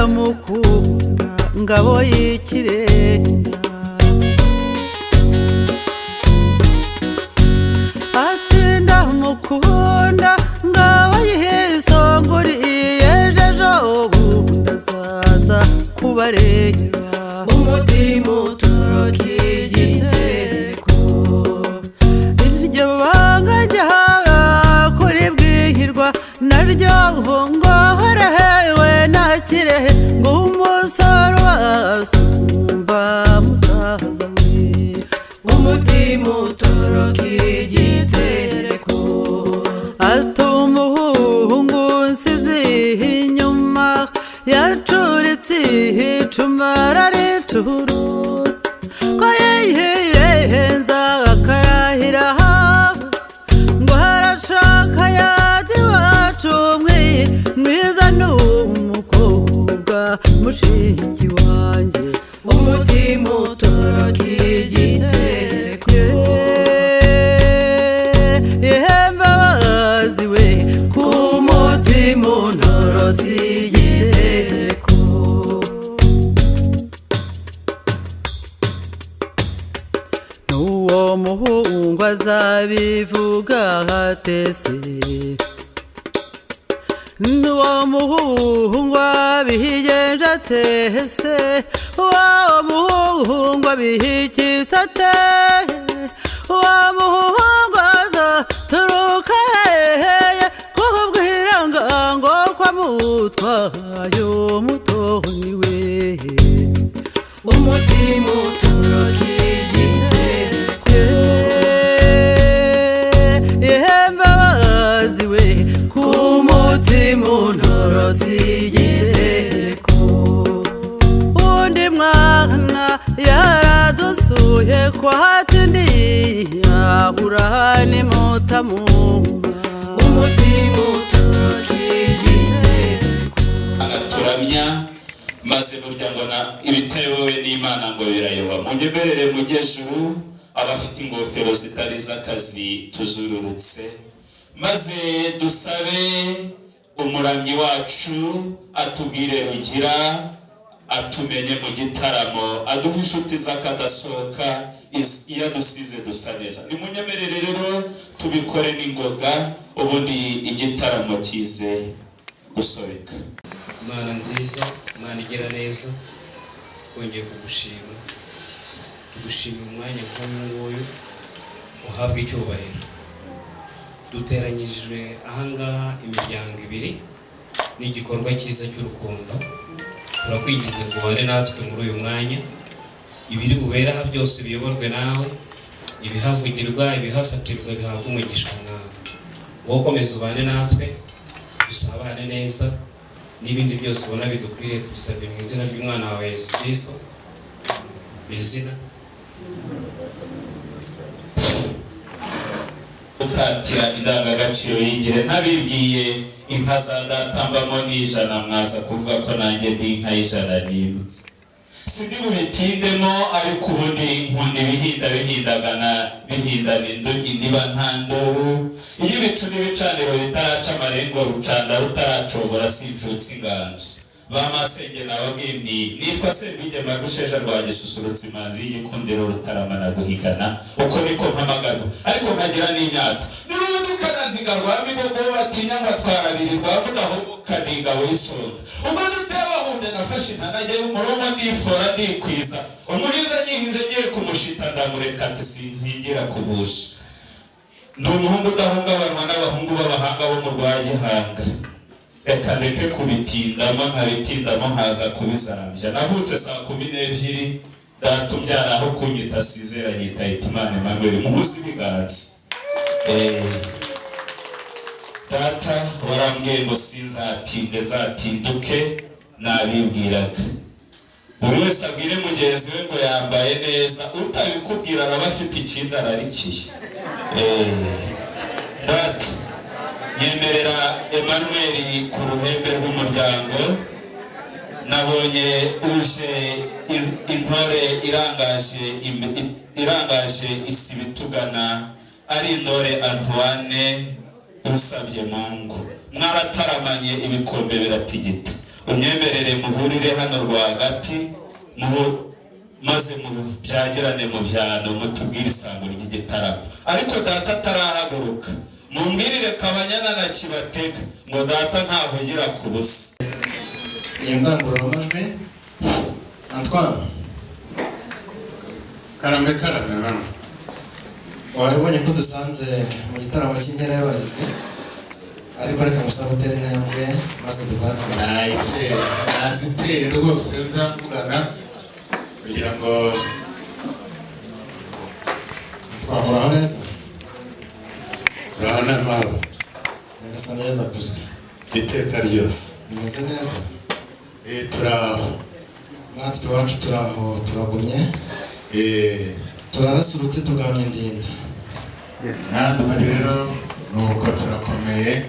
Ndamukunda ngabo y'ikirenga. Ati ndamukunda ngabo yihisonguriye, ejo bundi azaza kubareba. Umutima utoroka igitereko. Iryo banga ryaha kuri bwihirwa naryo ngo horehewe ntakirehe, ngo umusore wasumba musaza we. Umutima utoroka igitereko. Ati umuhungu nsize inyuma yacuritse icuma araricurura, ko yihenza akarahira ngo harashaka yajya iwacu mwiza ni umukobwa mushiki wanjye. Umutima utoroka igitereko. Ihembabazi we ku mutima untorotse igitereko. N'uwo muhungu azabivuga hatese, n'uwo muhungu abihigenje atese, uwo muhungu abihikitse ate, uwo muhungu azaturuka hehe kubwira ngo kwamutwaye umutoni we? Umutima utoroka igitereko. Ihembabazi we ku mutima untorotse igitereko. Undi mwana yaradusuye kwa hatindi yahura nimutamumba. Umutima utoroka igitereko. Turamya maze burya ngo na ibitayobowe n'Imana ngo birayoba. Munyemerere mujye juru, abafite ingofero zitari iz'akazi tuzururutse, maze dusabe umuramyi wacu atubwire Rugira atumenye mu gitaramo, aduhe inshuti z'akadasohoka, iyo adusize dusa neza. Nimunyemerere rero tubikore n'ingoga, ubundi igitaramo kize gusobeka. Imana nziza, Imana igira neza, twongeye kugushima, tugushima umwanya nk'uyu nguyu, uhabwa icyubahiro. Duteranyijwe ahangaha imiryango ibiri n'igikorwa cyiza cy'urukundo. Turakwingiza ngo ubane natwe muri uyu mwanya, ibiri bubere aha byose biyoborwe nawe, ibihavugirwa, ibihafatirwa bihabwe umugisha nawe. Wowe ukomeza ubane natwe, dusabane neza, n'ibindi byose ubona bidukwiriye, tubisabye mu izina ry'umwana wawe Yesu Kristo, mu izina Gutatira indangagaciro y'igihe ntabibwiye inka za data mbamo n'ijana, mwaza kuvuga ko nanjye ndi inka y'ijana n'imwe. Sindi bubitindemo, ariko ubundi nkunda ibihinda bihindagana bihindana indiba nta nduru. Iyo ibicu n'ibicaniro bitaraca amarengo, rucanda rutaracogora, sincutse inganzo. Ba masenge nababwiye nti nitwa Serwigema Rusheja rwa Gisusurutsa, imanzi y'igikundiro, rutaramana guhigana, uko niko mpamagarwa, ariko nkagira n'imyato n'urudukanaziga rwa migogo batinya ngo atwarabiri rwa mudahubuka ni ingabo y'isonga. Ubwo dutebahunde nafashe intanage y'umurumo, ndifora ndikwiza, umuhinzi anyihinje ngiye kumushita, ndamureka ati sinzingira kuvusha. Ni umuhungu udahungabanwa n'abahungu b'abahanga bo mu rwa Gihanga. Reka ndeke kubitindamo, nkabitindamo nkaza kubizambya. Navutse saa 12, data umbyara aho kunyita Sizera nyita Hitimana Emmanuel. Muhuze ibiganza. Data warambwiye ngo sinzatinde nzatinduke, nabibwiraga. Buri wese abwire mugenzi we ngo yambaye neza, utabikubwira araba afite ikindi ararikiye. Data nyemerera Emmanuel ku ruhembe rw'umuryango, nabonye uje intore irangaje isibo itugana, ari intore Antoine usabye Mungu. Mwarataramanye ibikombe biratigita. Unyemerere muhurire hano rwagati, maze mubyagirane mu byano, mutubwire isango ry'igitaramo. Ariko data atarahaguruka, mumbwirire Kabanyana na Kibatega ngo data ntavugira ku busa. Iyo ndangururamajwi, Antoine. Karame, karame mama. Wabibonye ko dusanze mu gitaramo cy'inkera y'abahizi, ariko reka ngusabe utere intambwe maze dukorane amashyi. Nayiteye, naziteye rwose, nza mugana kugira ngo Twahuraho neza. Urabona amahoro. Nyagasani neza kuzwi. Iteka ryose. Bimeze neza? Eh, turaho. Natwe iwacu turaho, turagumye. Eh, turarasa uruti tugahamya indinda. Natwe rero nuko turakomeye,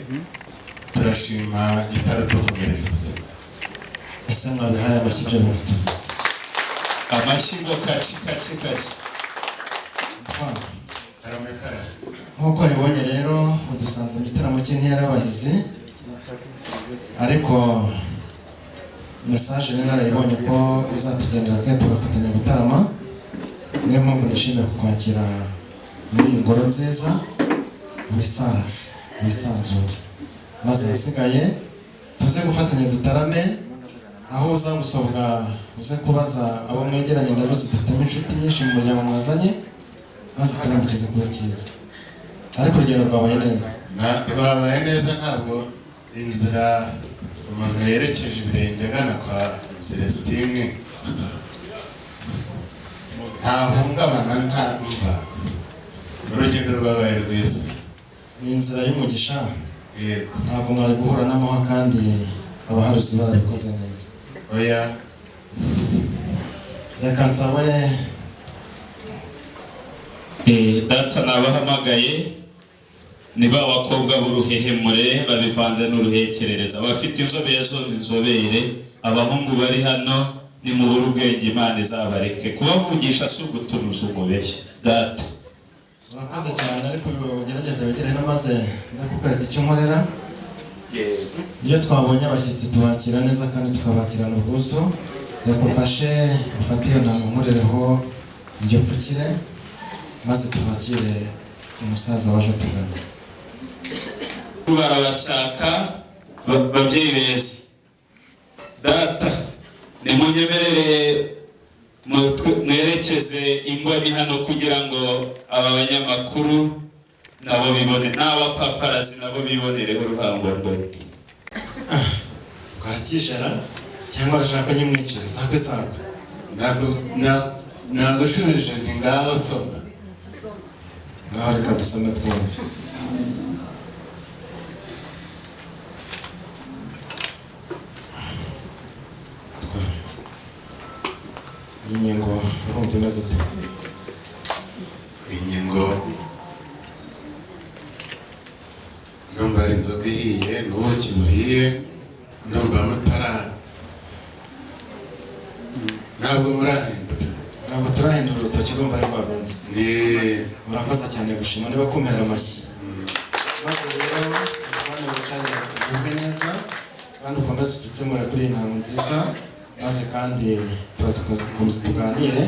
turashima gitara dukomereje ubuzima. Ese mwabihaye amashyi ibyo bintu tuvuze? Amashyi ngo kaci kaci kaci. Antoine. Karame, karame. Nk'uko wabibonye rero, udusanze mu gitaramo cy'inkera y'abahizi, ariko message nari narayibonye ko uzatugendera kandi tugafatanya gutarama. Niyo mpamvu nishimiye kukwakira muri iyi ngoro nziza. Wisanze, wisanzure, maze ahasigaye tuze gufatanya dutarame. Aho uza gusobwa uze kubaza abo mwegeranye, ndabizi dufitemo inshuti nyinshi mu muryango mwazanye, maze igitaramo kize kuba cyiza. Ariko urugendo rwabaye neza? Rwabaye neza, ntabwo inzira umuntu yerekeje ibirenge agana kwa Celestine ntahungabana, nta mva, urugendo rwabaye rwiza. Ni inzira y'umugisha. Yego. Ntabwo mwari guhura n'amahwa kandi abaharuzi barabikoze neza. Oya. Reka nsabe Data nabahamagaye ni ba bakobwa b'uruhehemure babivanze n'uruhekerereza, abafite inzobe yazonze inzobere. Abahungu bari hano nimubura ubwenge, Imana izabareke. Kubavugisha si ugutunuza umubeshya data. Urakoze cyane, ariko ugerageze wegere hino maze nze kukwereka icyo nkorera. Iyo twabonye abashyitsi tubakira neza kandi tukabakirana ubwuzu. Reka umfashe ufate iyo ntango nkorereho iryo pfukire, maze tubakire umusaza waje atugana. Barabashaka babyeyi beza. Data, nimunyemerere mwerekeze imboni hano kugira ngo aba banyamakuru nabo bibone, n'abapaparazi nabo bibonereho uruhango mboni. Bwarakijara cyangwa arashaka ko nyimwicira sakwe sakwe? Nagushubije nti ngaho soma. Ngaho reka dusome twumve. Iyi ngingo urumva imeze ite? Ingingo ndumva ari inzoga ihiye n'ubuki buhiye, ndumva mutara, ntabwo murahindura. Ntabwo turahindura, urutoki urumva ari rwa rundi. Ni Urakoze cyane gushima niba kumpera amashyi. Maze rero umwanya wicare ugubwe neza kandi ukomeze utitsimure kuri iyi ntango nziza, maze kandi turaza gukomeza tuganire.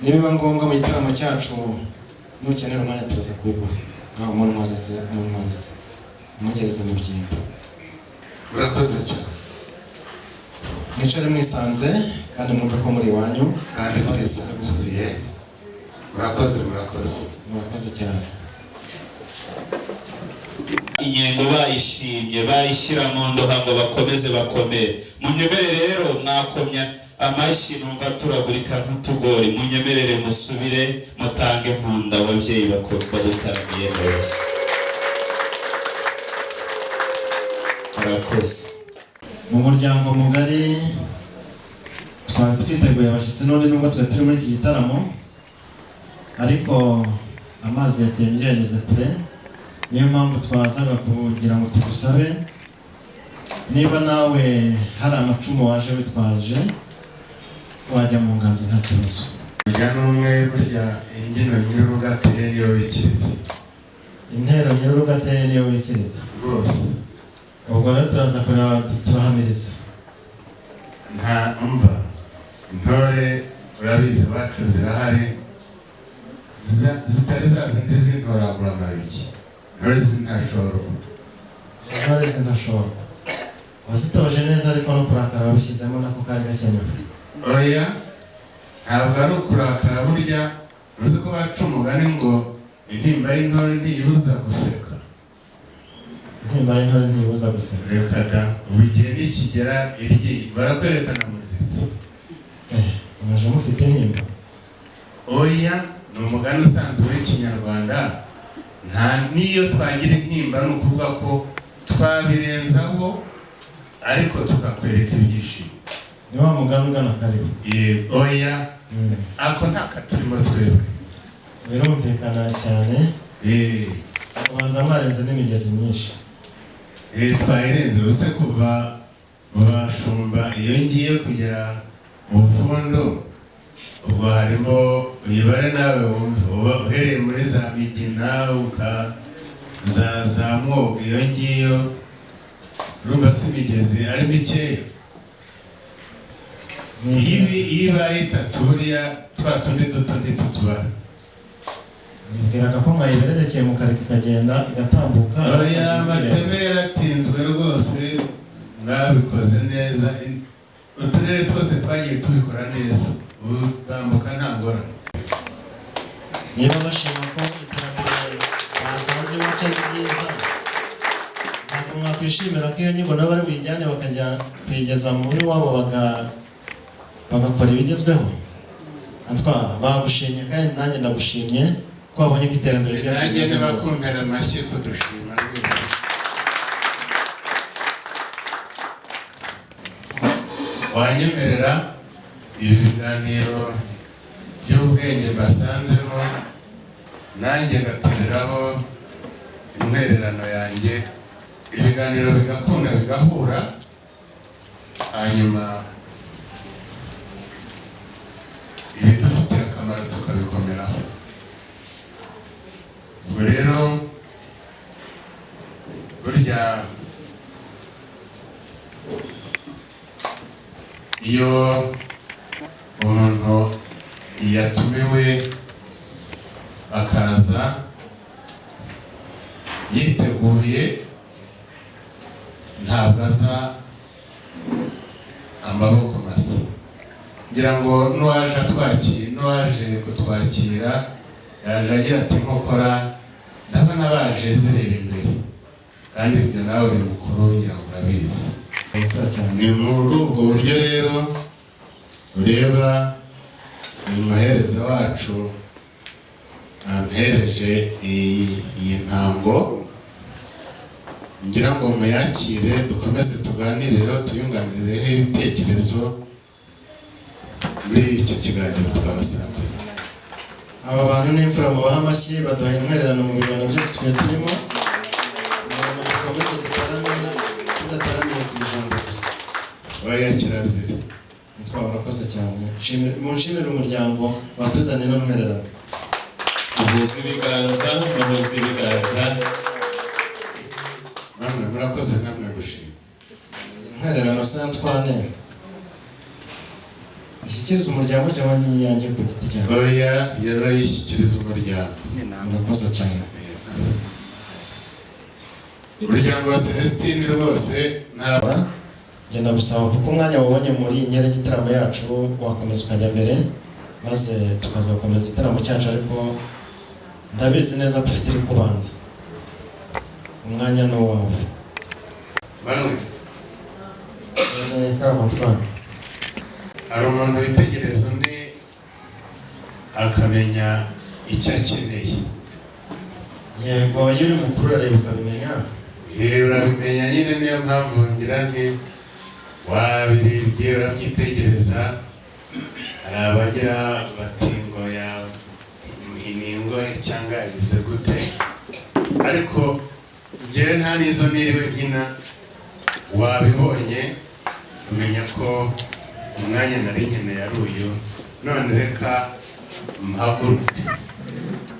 Nibiba ngombwa mu gitaramo cyacu nukenera umwanya turaza kuwuguha. Ngaho muntwarize, muntwarize, umugereze mu byimbo. Murakoze cyane. Mwicare mwisanze kandi mwumve ko muri iwanyu. Kandi twisanzuye, murakoze, murakoze. Murakoze cyane. Inyengo bayishimye bayishyira mu ndoha ngo bakomeze bakomere. Munyemerere rero, mwakomya amashyi numva turagurika nk'utugori. Munyemerere musubire mutange impunda ababyeyi badutaramiye neza. Murakoze. Mu muryango mugari twari twiteguye abashyitsi n'undi, nubwo twari turi muri iki gitaramo, ariko amazi yatembye yageze kure. Niyo mpamvu twazaga kugira ngo tugusabe niba nawe hari amacumu waje witwaje, wajya mu nganzo nta kibazo. Burya n'umwe, burya imbyino nyir'urugo ateye niyo wikiriza. Intero nyir'urugo ateye niyo wikiriza. Rwose. Ubwo rero turaza kureba, turahamiriza. Nta mva intore urabizi iwacu zirahari, zitari za zindi z'intoragura amayugi, intore z'intashorwa. Intore zinashorwa wazitoje neza, ariko no kurakara wabishyizemo, nako kari gakenewe. Oya, ntabwo ari ukurakara. Burya uzi ko baca umugani ngo intimba y'intore ntiyibuza guseka. Intimba y'intore ntiyibuza guseka. Reka da, ubu igihe nikigera iryi barakwerekana muzitsi. Mwaje mufite intimba? Oya, ni umugani usanzwe w'ikinyarwanda. Nta n'iyo twagira intimba, ni ukuvuga ko twabirenzaho ariko tukakwereka ibyishimo. Ni wa mugani ugana karibu. Yego, oya, ako nta katurimo twebwe. Birumvikana cyane. Ubanza mwarenze n'imigezi myinshi. Twayirenze ubuse kuva mu bashumba iyo ngiye kugera mu bufundo, ubwo harimo uyibare nawe wumve, uba uhereye muri za Migina ukaza za Mwogo iyo ngiyo, urumva si imigezi ari mikeya. Iyo ibaye itatu, buriya twa tundi duto ntitutubara. Nibwiraga ko mwayibererekeye mukareka ikagenda igatambuka. Oya, amateme yaratinzwe rwose, mwabikoze neza. Uturere twose twagiye tubikora neza, ubu bambuka nta ngorane. Niba bashima ko iterambere basanze iwacu ari ryiza, ntabwo mwakwishimira ko iyo nyigo nabo bari buyijyane bakajya kuyigeza muri wabo bagakora ibigezweho? Atwa bagushimye kandi nanjye ndagushimye ko wabonye ko iterambere ryacu Nanjye rimeze neza. nibakumpera amashyi kudushima rwose. Wanyemerera ibi biganiro by'ubwenge basanzemo, nanjye ngatereraho intererano yanjye, ibiganiro bigakunda bigahura, hanyuma ibidufitiye akamaro tukabikomeraho. Ubwo rero burya iyo umuntu yatumiwe akaza yiteguye, ntabwo aza amaboko masa. Ngira ngo n'uwaje atwakira, n'uwaje kutwakira yaje agira ati nkokora ndabona baje zireba imbere, kandi ibyo nawe uri mukuru, ngira ngo urabizi. Ni muri ubwo buryo rero ureba uyu muhereza wacu ampereje iyi ntango, ngira ngo muyakire, dukomeze tuganireho, tuyunganireho ibitekerezo muri icyo kiganiro twabasanze. Aba bantu ni imfura, mubaha amashyi, baduha intwererano mu biganiro byose twe turimo. Dukomeze dutarame, tudataramiye ku ijambo gusa. Oya, kirazira. Twaba murakoze cyane. Munshimire umuryango watuzaniye ino ntwererano. Muhuze ibiganza, muhuze ibiganza. Namwe murakoze, namwe gushima. Intwererano se Antoine, ishyikiriza umuryango cyangwa ni iyanjye ku giti cyanjye? Oya, yarayishyikiriza umuryango. Murakoze cyane. Umuryango wa Celestine rwose nta Genda gusaba kuko umwanya wabonye muri iyi nkera y'igitaramo yacu wakomeza ukajya mbere, maze tukaza gukomeza igitaramo cyacu, ariko ndabizi neza ko ufite iri kubanda, umwanya ni uwawe. Manuel. None Karama Antoine. Hari umuntu witegereza undi akamenya icyo akeneye. Yego, iyo uri mukuru urareba ukabimenya. Yewe, urabimenya nyine, niyo mpamvu ngira nti wabirebye urabyitegereza. Hari abagira bati ngo yamuhiniye ingohe cyangwa yagize gute, ariko njyewe nta n'izo niriwe nkina, wabibonye umenya ko umwanya nari nkeneye ari uyu. None reka mpaguruke.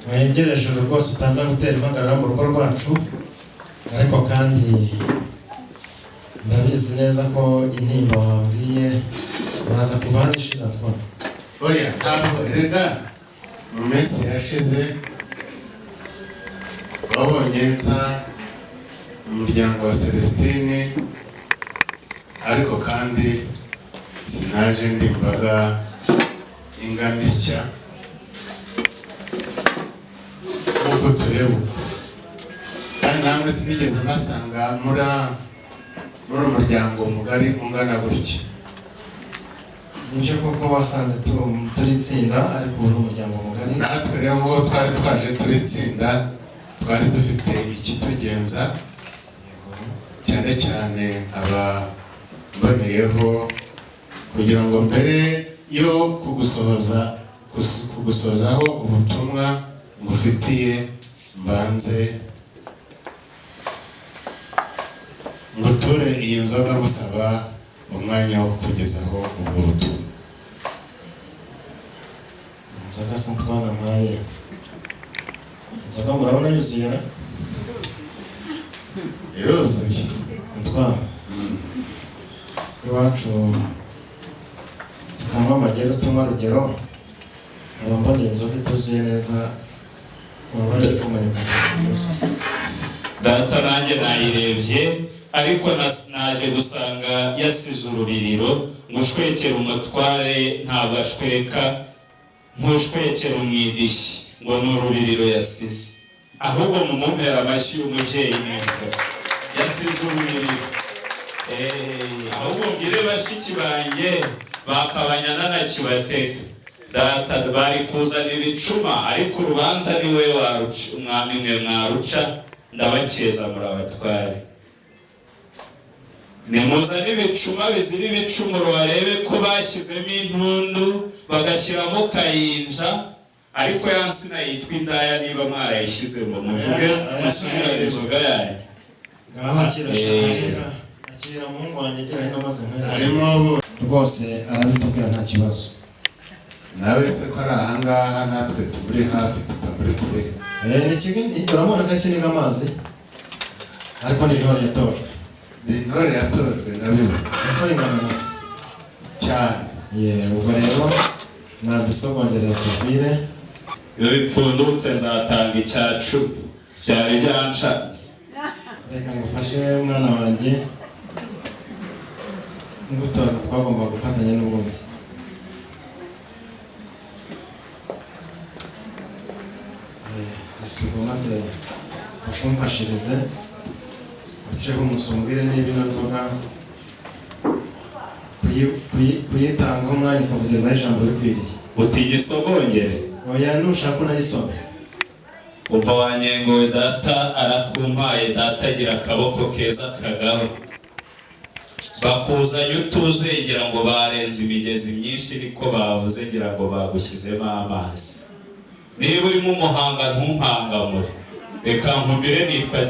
Wegere ijuru rwose, utaza gutera impagarara mu rugo rwacu, ariko kandi Ndabizi neza ko intimba wambwiye uraza kuva hano ishize, Antoine. Oya, ntabwo erega mu minsi yashize wabonye nza mu muryango wa Celestine, ariko kandi sinaje ndi imbaga ingana itya nk'uko tureba uko, kandi namwe sinigeze mbasanga muri umuryango mugari ungana gutya. Nibyo koko, wasanze turi itsinda, ariko ubu ni umuryango mugari. Natwe rero nk'uko twari twaje turi itsinda, twari dufite ikitugenza, cyane cyane abamboneyeho kugira ngo mbere yo kugusozaho ubutumwa ngufitiye, mbanze nguture iyi nzoga, ngusaba umwanya wo kukugezaho ubwo butumwa. Inzoga se Antoine ampaye inzoga, murabona yuzuye ra? Iruzuye. Antoine, iwacu tutanywa amagero, tunywa rugero. Nkaba mbona inzoga ituzuye neza, wabaye kumenya yuzuye. Data, nanjye nayirebye, ariko naje gusanga yasize urubiriro. Ngo ushwekere umutware ntabwo ashweka nk'ushwekera umwidishyi, ngo ni urubiriro yasize. Ahubwo mumumpera amashyi y'umubyeyi n'imfura, yasize urubiriro. Ahubwo mbwire bashiki banjye bakabanyana na kibateka, data bari kuzana ibicuma, ariko urubanza ni we waruca, umwami mwe mwaruca. Ndabakeza, muri abatware. Nimuzane ibicuma bizira ibicumuro, barebe ko bashyizemo intundu, bagashyiramo kayinja, ariko ya nsina yitwa indaya niba mwarayishyizemo, muvuge musubirane inzoga yanyu. Ngaho akira sha, akira, akira muhungu wanjye, gira hino maze nkwereke. Harimo Rwose arabitubwira, nta kibazo. Nawe se ko ari ahangaha, natwe tumuri hafi, tutamuri kure? Ni kimwe, uramubona ko akiniga amazi, ariko ni intore yatojwe. Ni intore yatojwe, ndabiba. Imfura ingana na se. Cyane. Ye, ubwo rero mwadusogongerera tubwire. Iyo bipfundutse nzatanga icya 10, byari byanshanze. Reka ngufashe mwana wanjye, ngutoza twagomba gufatanya n'ubundi. Isuku maze bakumfashirize, uceho umusumbire niba ino nzoga kuyitangaho umwanya ukavugirwaho ijambo rikwiriye. Uti igisogongere? Oya, nushaka unayisome. Umva wanyengowe, data arakumpaye. Data agira akaboko keza kagaba, bakuzanye utuzuye, ngira ngo barenze imigezi myinshi, niko bavuze, ngira ngo bagushyizemo amazi. Niba urimo umuhanga ntumpangamure, reka nkumire. Nitwa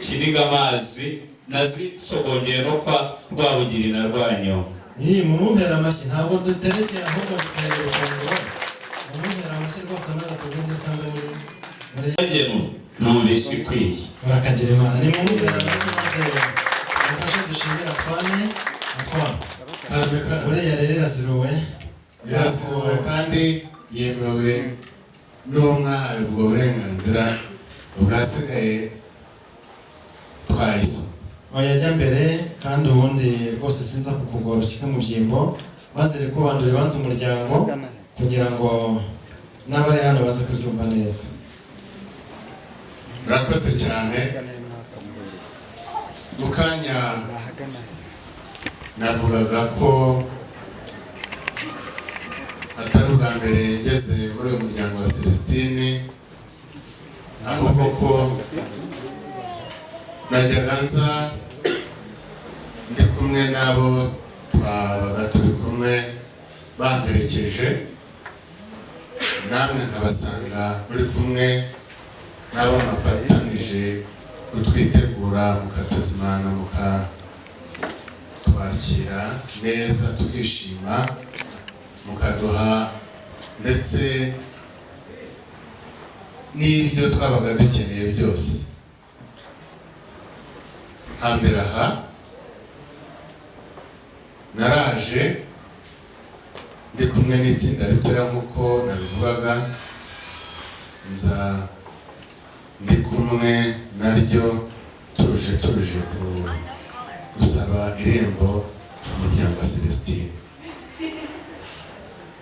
Kiniga amazi, nazisogongeye no kwa Rwabugiri na Rwanyonga. Iyi mumumpera amashyi, ntabwo duterekera ahubwo dusengera ifunguro. Mumumpera amashyi rwose maze atubwire icyo asanze muri Numvishe ikwiye. Murakagira Imana. Ni mumumpera amashyi maze mufashe dushimire Antoine. Antoine, Karame, karame. uriya rero iraziruwe. Iraziruwe kandi yemewe n'uwo mwahawe ubwo burenganzira, ubwasigaye twayisoma. Oya, jya mbere, kandi ubundi rwose sinza kukugora, ukike mu byimbo maze rikubandura ibanza umuryango kugira ngo n'abari hano baze kuryumva neza. Murakoze cyane. Mu kanya navugaga ko atari ubwa mbere ngeze muri uyu muryango wa Celestine, ahubwo ko najyaga nza ndi kumwe n'abo twabaga turi kumwe bamperekeje, namwe nkabasanga muri kumwe n'abo mwafatanije kutwitegura, mukatuzimana, mukatwakira neza tukishima, mukaduha ndetse n'ibyo twabaga dukeneye byose. Hambere aha Naraje ndi kumwe n'itsinda ritoya nk'uko nabivugaga, nza ndi kumwe naryo, tuje gusaba irembo umuryango wa Celestine.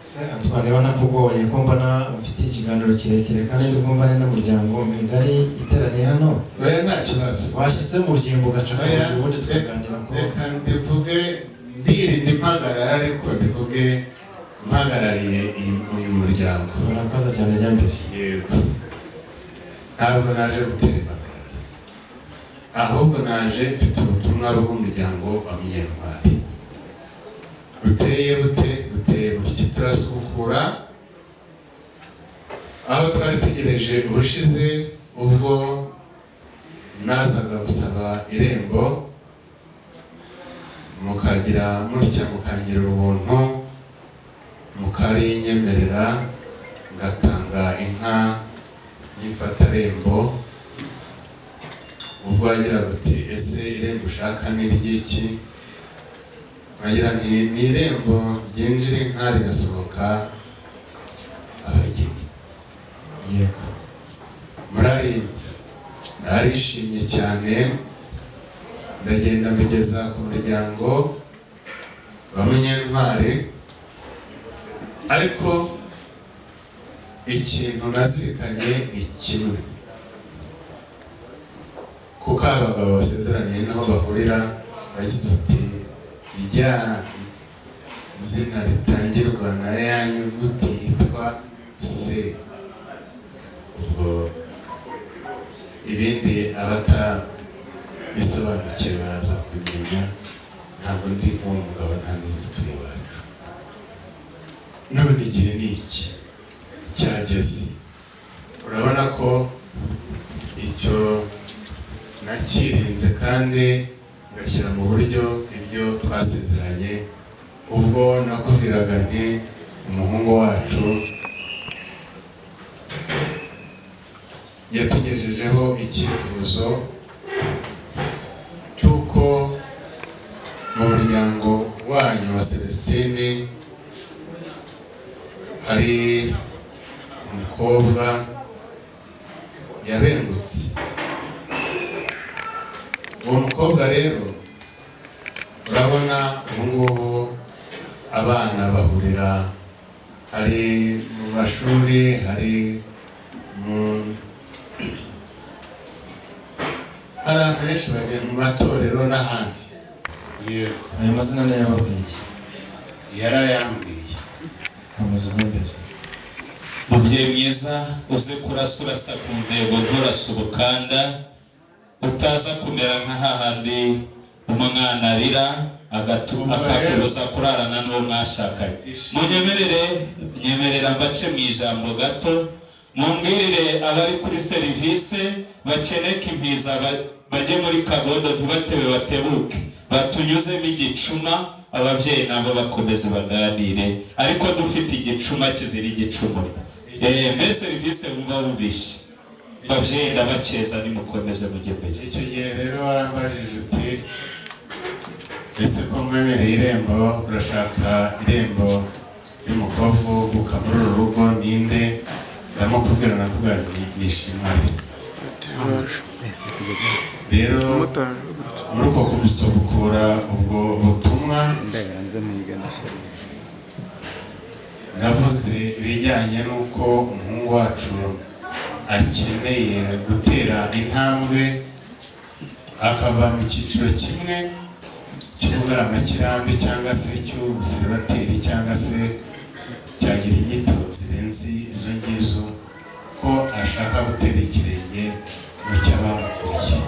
Se Antoine, niba nakugoye ko mbona mfite ikiganiro kirekire kandi ndi kumva ni n'umuryango migari iteraniye hano? Oya, nta kibazo. Washyitse mu byimbo ugaca Oya, akaboko, ubundi tukaganira ko reka ndivuge, ndirinda impagarara, ariko ndivuge mpagarariye uyu muryango. Urakoze cyane, jya mbere. Yego, ntabwo naje gutera impagarara, ahubwo naje mfite ubutumwa bw'umuryango wa Munyentwari. Buteye bute? Buteye butya: turasukura aho twari tugereje ubushize, ubwo nazaga gusaba irembo, mukagira mutya mukangira ubuntu, mukarinyemerera, ngatanga inka y'imfatarembo. Ubwo wagira uti: "Ese irembo ushaka ni iry'iki?" Nkagira nti: "Ni irembo ryinjira inka rigasohoka abageni." Yego. Murarimba, narishimye cyane, ndagenda mbigeza ku muryango wa Munyentwari. Ariko ikintu nazirikanye ni kimwe, kuko abagabo basezeraniye naho bahurira, bagize uti: "Rya zina ritangirwa na ya nyuguti yitwa C." Ubwo ibindi abatabisobanukiwe baraza kubimenya. Ntabwo ndi nk'uwo mugabo, nta n'utuye iwacu. None igihe ni iki cyageze, urabona ko icyo nakirinze kandi ngashyira mu buryo ibyo twasezeranye, ubwo nakubwiraga nti: "Umuhungu wacu yatugejejeho icyifuzo cy'uko mu muryango wanyu wa Celestine hari umukobwa yabengutse." Uwo mukobwa rero, urabona ubu ngubu abana bahurira hari mu mashuri, hari ahantu henshi bagiye mu matorero n'ahandi. Yego. Ayo mazina niyo yababwiye? Yarayambwiye. Komeza ujya mbere. Mubyeyi mwiza, uze kurasa, urasa ku ntego, nturasa ubukanda, utaza kumera nka hahandi umwana arira akakubuza kurarana n'uwo mwashakanye. Munyemerere, nyemerera mbace mu ijambo gato. Mumbwirire abari kuri serivisi bakeneka impiza, bajye muri kagondo, ntibatebe, batebuke, batunyuzemo igicuma. Ababyeyi nabo bakomeze baganire, ariko dufite igicuma kizira igicumuro. Mbe serivisi wumva wumvishe? Babyeyi, ndabakeza, nimukomeze mujye mbere. Icyo gihe rero warambajije uti: "Ese ko nkwemereye irembo, urashaka irembo ry'umukobwa uvuka muri uru rugo ninde?" Ndamukubwira, nakubwira nti: "Nishima risa." Rero muri uko kubisubukura ubwo butumwa, navuze ibijyanye n'uko umuhungu wacu akeneye gutera intambwe, akava mu cyiciro kimwe cy'ubugaramakirambi cyangwa se cy'ubuseribateri cyangwa se cyagira inyito zirenze izo ngizo, ko ashaka gutera ikirenge mu cy'abamukuriye.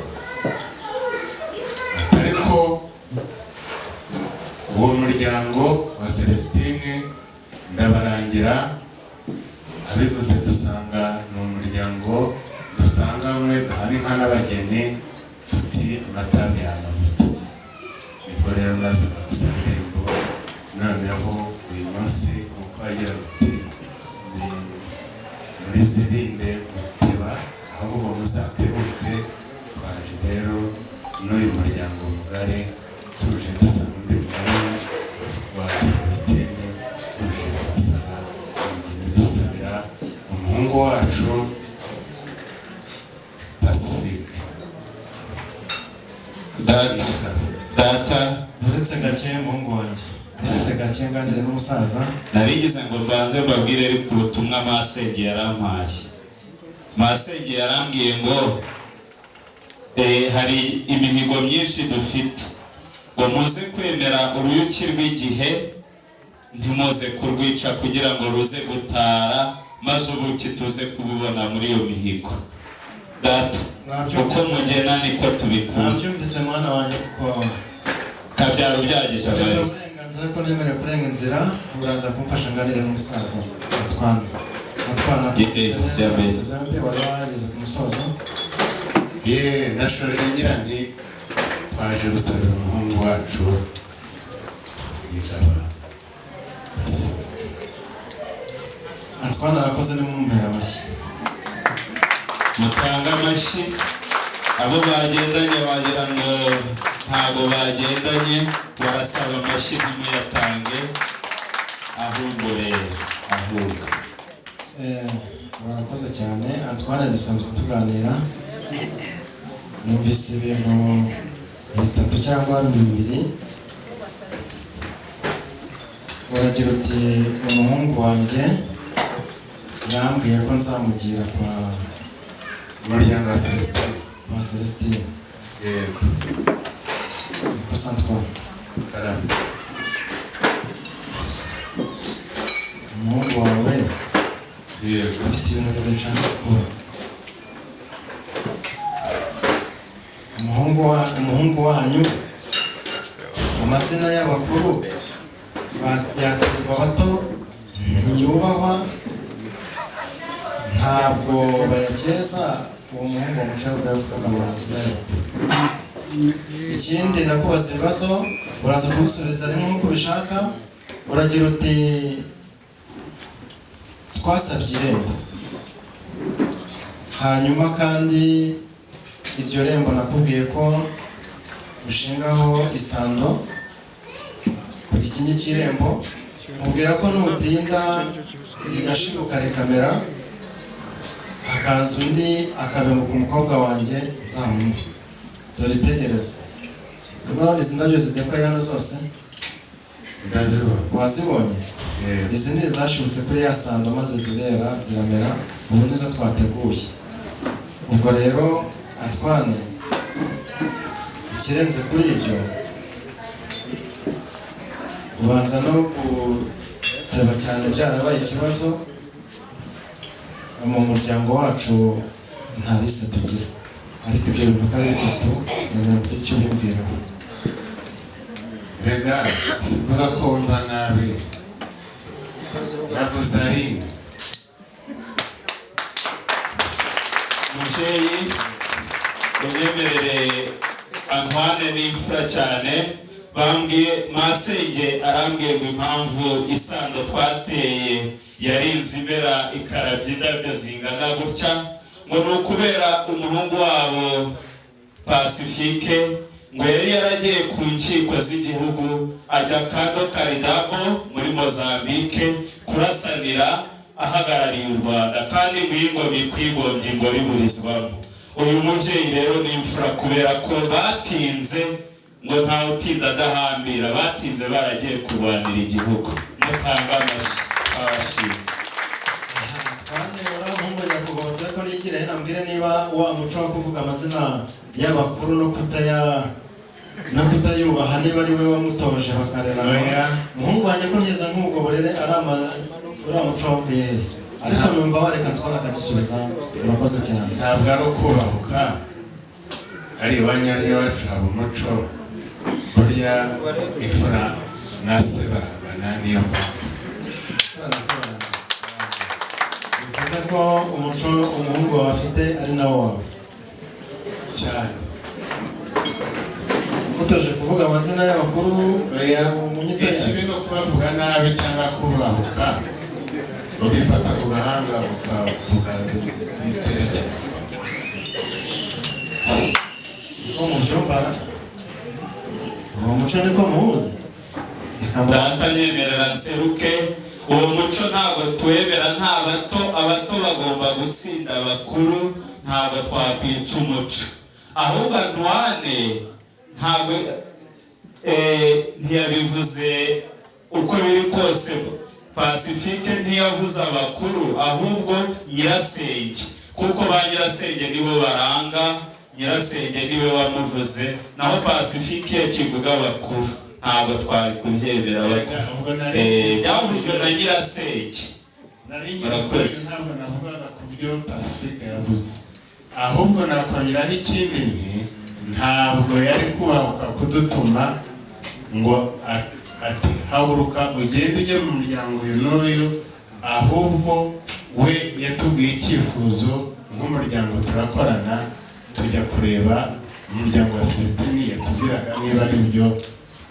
Atari ko uwo muryango wa Celestine ndabarangira, abivuze dusanga ni umuryango dusanganywe, duhana inka n'abageni, tuti amata amavuta. Nibwo rero nazaga gusaba irembo. Noneho uyu munsi, nk'uko agira uti: "Ni muri zirinde guteba, ahubwo muzatebuke," twaje rero n'uyu muryango mugari, tuje dusanga undi mugari. Umuhungu wacu Pacifique. Data, data. Uretse gake, muhungu wanjye, uretse gake nganire n'umusaza. Narigize ngo mbanze mbabwire, ariko ubutumwa masenge yarampaye, masenge yarambwiye ngo hari imihigo myinshi dufite, ngo muze kwemera uruyuki rw'igihe, ntimuze kurwica kugira ngo ruze gutara, maze ubuki tuze kububona muri iyo mihigo. Data, uko mugena niko tubikura. Nabyumvise, mwana wanjye, kuko Kabyaro byagije ufite abarezi. uburenganzira ko nemerewe kurenga inzira. Uraza kumfasha nganire n'umusaza Antoine. Antoine, akumvise neza? Jya mbere. Ateze yombi. Wari wageze ku musozo. Ye, nashoje ngira nti twaje gusabira umuhungu wacu yitaba Pacifique. Antoine arakoze, nimumumpera amashyi. Mutange amashyi. Abo bagendanye wagira ngo ntabwo bagendanye, barasaba amashyi ntimuyatange. Ahubwo rero, ahubwo Barakoze cyane. Antoine, dusanzwe tuganira, numvise ibintu bitatu cyangwa bibiri. Uragira uti umuhungu wanjye yambwiye ko nzamugira kwa Umuryango wa Celestin. Kwa Celestine. Yego. Niko se, Antoine? Karame. Umuhungu wawe Yego. afite ibintu bibiri nshaka kukubaza. Umuhungu wanyu, amazina y'abakuru yatirwa abato ntiyubahwa, ntabwo bayakeza. Uwo muhungu wamucaho ubwawe kuvuga amazina y'abakuru. Ikindi, ndakubaza ibibazo, uraza kubisubiza rimwe nk'uko ubishaka. Uragira uti twasabye irembo, hanyuma kandi iryo rembo nakubwiye ko ushingaho isando ku gikingi cy'irembo, nkubwira ko nutinda rigashibuka rikamera, hakaza undi akabenguka umukobwa wanjye, nzamuha. Dore itegereze, urabona izi ndabyo zidekoye hano zose? Ndazibona. Wazibonye? Yego. Izi ni izashibutse kuri ya sando maze zirera ziramera, ubu nizo twateguye. Ubwo rero Antoine, ikirenze kuri ibyo, ubanza no guteba cyane byarabaye ikibazo mu muryango wacu, nta liste tugira. Ariko ibyo bintu uko ari bitatu, nagira ngo ugire icyo ubimbwiraho. Rega sivuga ko wumva nabi, navuze Aline. Mubyeyi, unyemerere, Antoine ni imfura cyane. Bambwiye, masenge arambwiye ngo impamvu isando twateye yarinze imera ikarabya indabyo zingana gutya, ngo ni ukubera umuhungu wabo Pacifique, ngo yari yaragiye ku nkiko z'igihugu, ajya Cabo Delgado muri Mozambique kurasanira ahagarariye u Rwanda, kandi ngo iyi ngoma ikwigombye ingoro iburizwamo. Uyu mubyeyi rero ni imfura kubera ko batinze, ngo ntawe utinda adahambira, batinze baragiye kurwanira igihugu. Mutanga amashyi, abashimye. Antoine, uramuhungu nyakubahwa, ariko nigire hino ambwire niba wa muco wo kuvuga amazina y'abakuru no kutayubaha, niba ari we wamutoje bakarera. Oya. Umuhungu wanjye ko ntigeze nk'ubwo burere, ari ama uriya muco wavuye hehe? Ariko numva wareka Antoine akagisubiza. Urakoze cyane. Ntabwo ari ukubahuka, ari iwanyu, ari iwacu haba umuco. Burya imfura na se barangana, niyo mpamvu. Bivuze ko umuco umuhungu wawe afite ari nawo wawe? Cyane. Mutoje kuvuga amazina y'abakuru? Oya. Mu nyito yawe. Ikibi ni ukubavuga nabi cyangwa kubahuka, ukifata ku gahanga ukavuga biterekeye. Niko mubyumva, uwo muco niko muwuzi? Reka mbaze. Data, nyemerera nseruke. Uwo muco ntabwo tuwemera. Nta bato, abato bagomba gutsinda abakuru. Ntabwo twakwica umuco. Ahubwo Antoine ntabwo ntiyabivuze uko biri kose. Pacifique ntiyavuze abakuru, ahubwo nyirasenge, kuko ba nyirasenge nibo baranga. Nyirasenge niwe wamuvuze, naho Pacifique yakivuga abakuru ntabwo twari kubyemera. Ubwo nari Byavuzwe na nyirasenge. Nari ngiye Murakoze. kuvuga, ntabwo navugaga ku byo Pacifique yavuze, ahubwo nakongeraho ikindi nti ntabwo yari kubahuka kudutuma ngo ati "Haguruka ugende ujye mu muryango uyu n'uyu." Ahubwo we yatubwiye icyifuzo nk'umuryango, turakorana tujya kureba umuryango wa Celestine, yatubwiraga niba ari byo,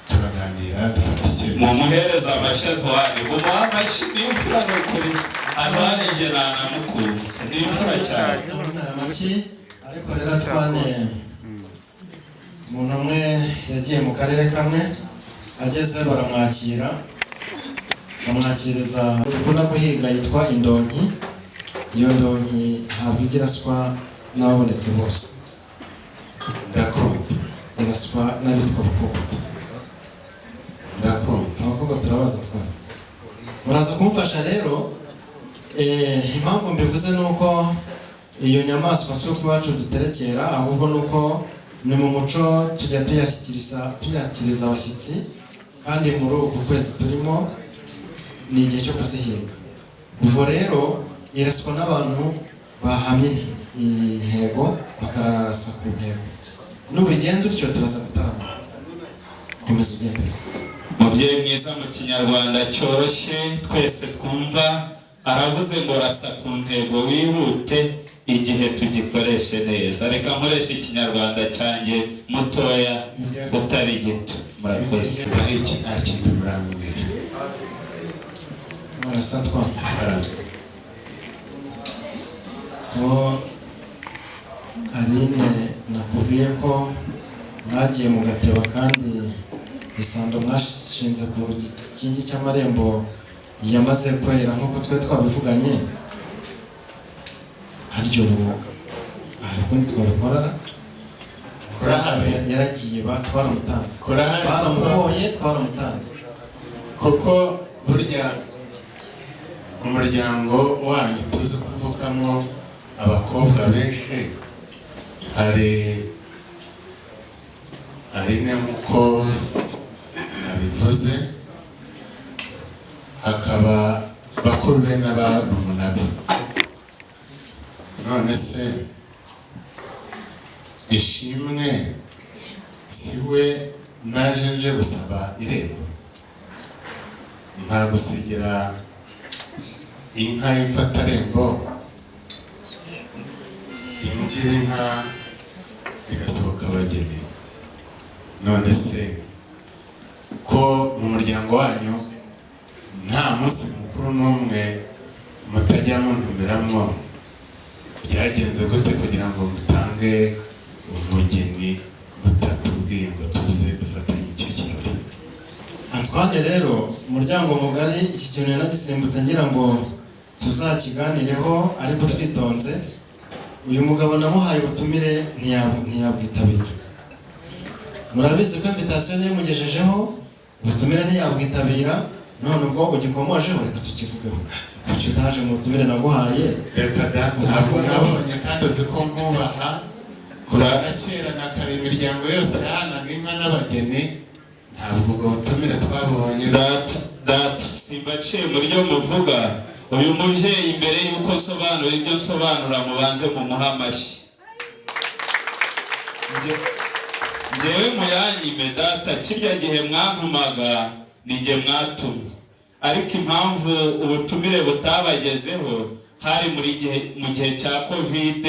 turaganira dufata icyemezo. Mumuhereza amashyi Antoine, mumuhe amashyi, ni imfura. Ni ukuri Antoine njye nanamukunze, ni imfura cyane. Kumera amashyi. Ariko rero Antoine, umuntu umwe yagiye mu karere kamwe, ageze baramwakira, bamwakiriza dukunda guhiga yitwa indonki. Iyo ndonki ntabwo ijya iraswa n'ababonetse bose. Ndakumva. Iraswa n'abitwa Bukogoto. Ndakumva. Abakobwa turabaza twari uraza kumfasha rero. Impamvu mbivuze ni uko iyo nyamaswa si uko iwacu duterekera, ahubwo ni uko ni mu muco tujya tuyashyikiriza, tuyakiriza abashyitsi, kandi muri uku kwezi turimo ni igihe cyo kuzihinga. Ubwo rero iraswa n'abantu bahamye intego, bakarasa ku ntego. Nubigenza utyo turaza gutarama. Komeza ujye mbere. Mubyeyi mwiza, mu Kinyarwanda cyoroshye twese twumva aravuze ngo rasa ku ntego wihute, igihe tugikoreshe neza. Reka nkoreshe Ikinyarwanda cyanjye mutoya utari gito. Murakoze. Aho iki nta kindi murambwira. None se Antoine, Arame. Ko Aline nakubwiye ko mwagiye mu gatebo, kandi isando mwashinze ku gikingi cy'amarembo yamaze kwera nk'uko twe twabivuganye, harya ubu hari ukundi twabikora? Kurahari. Yaragiye twaramutanze. Kurahari. Baramuhoye, twaramutanze. Kuko burya umuryango wanyu tuzi kuvukamo abakobwa benshi, hari Aline nk'uko nabivuze, hakaba bakuru be n'abarumuna be. None se Ishimwe si we naje nje gusaba irembo, ntagusigira inka y'imfatarembo, yinjira inka igasohoka abageni? None se ko mu muryango wanyu nta munsi mukuru n'umwe mutajya muntumiramo, byagenze gute kugira ngo mutange umugeni mutatubwiye ngo tuze dufatanye icyo kirori? Antoine rero, umuryango mugari, iki kintu nagisimbutse ngira ngo tuzakiganireho ariko twitonze. Uyu mugabo namuhaye ubutumire ntiyabwitabira. Murabizi ko invitation nimugejejeho, ubutumire ntiyabwitabira. None ubwo ugikomojeho, reka tukivugeho. Kuki utaje mu butumire naguhaye? Reka da, ntabwo nabonye, kandi uzi ko nkubaha. Kuva na kera na kare imiryango yose yahanaga inka n'abageni, ntabwo ubwo butumire twabonye. Data, data, simbaciye mu ryo muvuga. Uyu mubyeyi, mbere y'uko nsobanura ibyo nsobanura, mubanze mumuhe amashyi. Njyewe muyanyime data, kirya gihe mwantumaga ni njye mwatumye, ariko impamvu ubutumire butabagezeho hari muri gihe mu gihe cya COVID.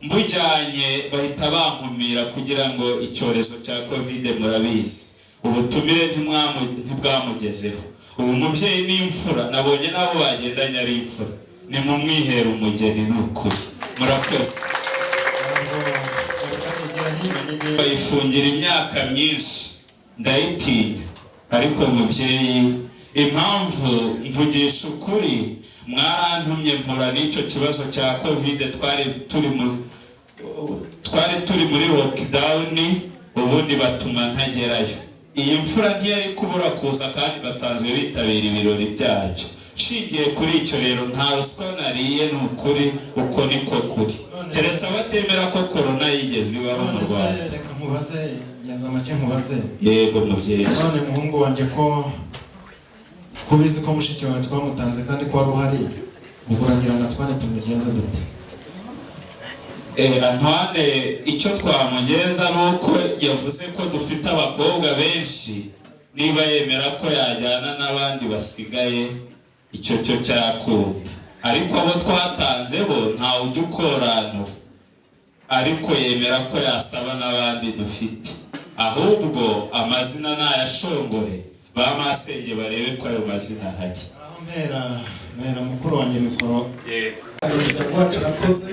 Mbujyanye bahita bankumira kugira ngo icyorezo cya COVID murabizi. Ubutumire ntibwamugezeho. Ubu mubyeyi ni imfura, nabonye n'abo bagendanye ari imfura. Ni mu mwihera umugeni, ni ukuri. Murakoze. Ntabwo egera hino, nyegera. Bayifungira imyaka myinshi, ndayitinya. Ariko mubyeyi, Impamvu mvugisha ukuri, mwarantumye mpura n'icyo kibazo cya COVID. Twari turi muri lockdown, ubundi batuma ntagerayo. Iyi mfura ntiyari kubura kuza kandi basanzwe bitabira ibirori byacu. Nshingiye kuri icyo rero, nta ruswa nariye, ni ukuri, uko niko kuri, keretse abatemera ko korona yigeze ibaho mu None se Rwanda. Reka nkubaze, genza make nkubaze. Yego mubyeyi. None muhungu wanjye, ko kubizi ko mushiki wawe twamutanze kandi ko wari uhari, ubwo uragira ngo Antoine tumugenze dute? Antoine icyo twamugenza ni uko yavuze ko dufite abakobwa benshi. Niba yemera ko yajyana n'abandi basigaye, icyo cyo cyakunda, ariko abo twatanze bo ntawe ujya ukoranura. Ariko yemera ko yasaba n'abandi dufite, ahubwo amazina nayashongore ba masenge barebe ko ayo mazina ahari. Aho mpera mukuru wanjye mikoro. Yego. Umuryango wacu arakoze.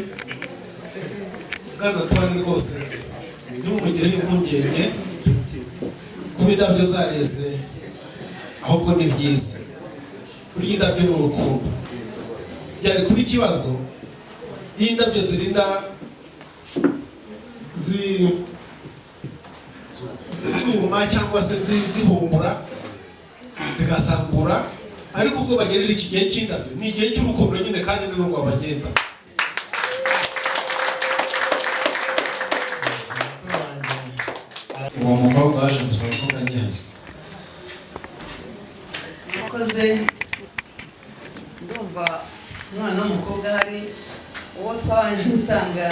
Bwana Antoine, rwose ntimumugireho impungenge kuba indabyo zareze, ahubwo ni byiza. Burya indabyo ni urukundo. Byari kuba ikibazo iyo indabyo zirinda zuma cyangwa se zihumbura zigasambura, ariko ubwo bagejeje iki gihe cy'indabyo, ni igihe cy'urukundo nyine, kandi ni rwo rwabagenza. Mukuru wanjye, uwo mukobwa waje gusaba ko agihari. Murakoze. Ndumva umwana w'umukobwa ahari, uwo twabanje gutanga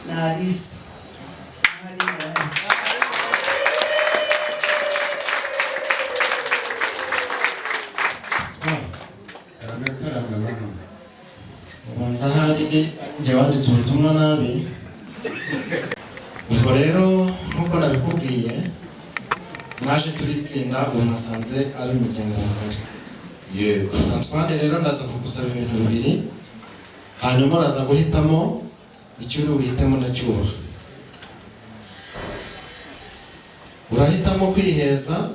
ni Alice. Ahari, arahari. Karame bano. Ubanza ahari njye wanditse ubutumwa nabi. Ubwo rero nk'uko nabikubwiye, mwaje turi itsinda, ubu nasanze ari umuryango mugari. Yego. Antoine rero, ndaza kugusaba ibintu bibiri, hanyuma uraza guhitamo icyo uri buhitemo, ndacyubaha. Urahitamo kwiheza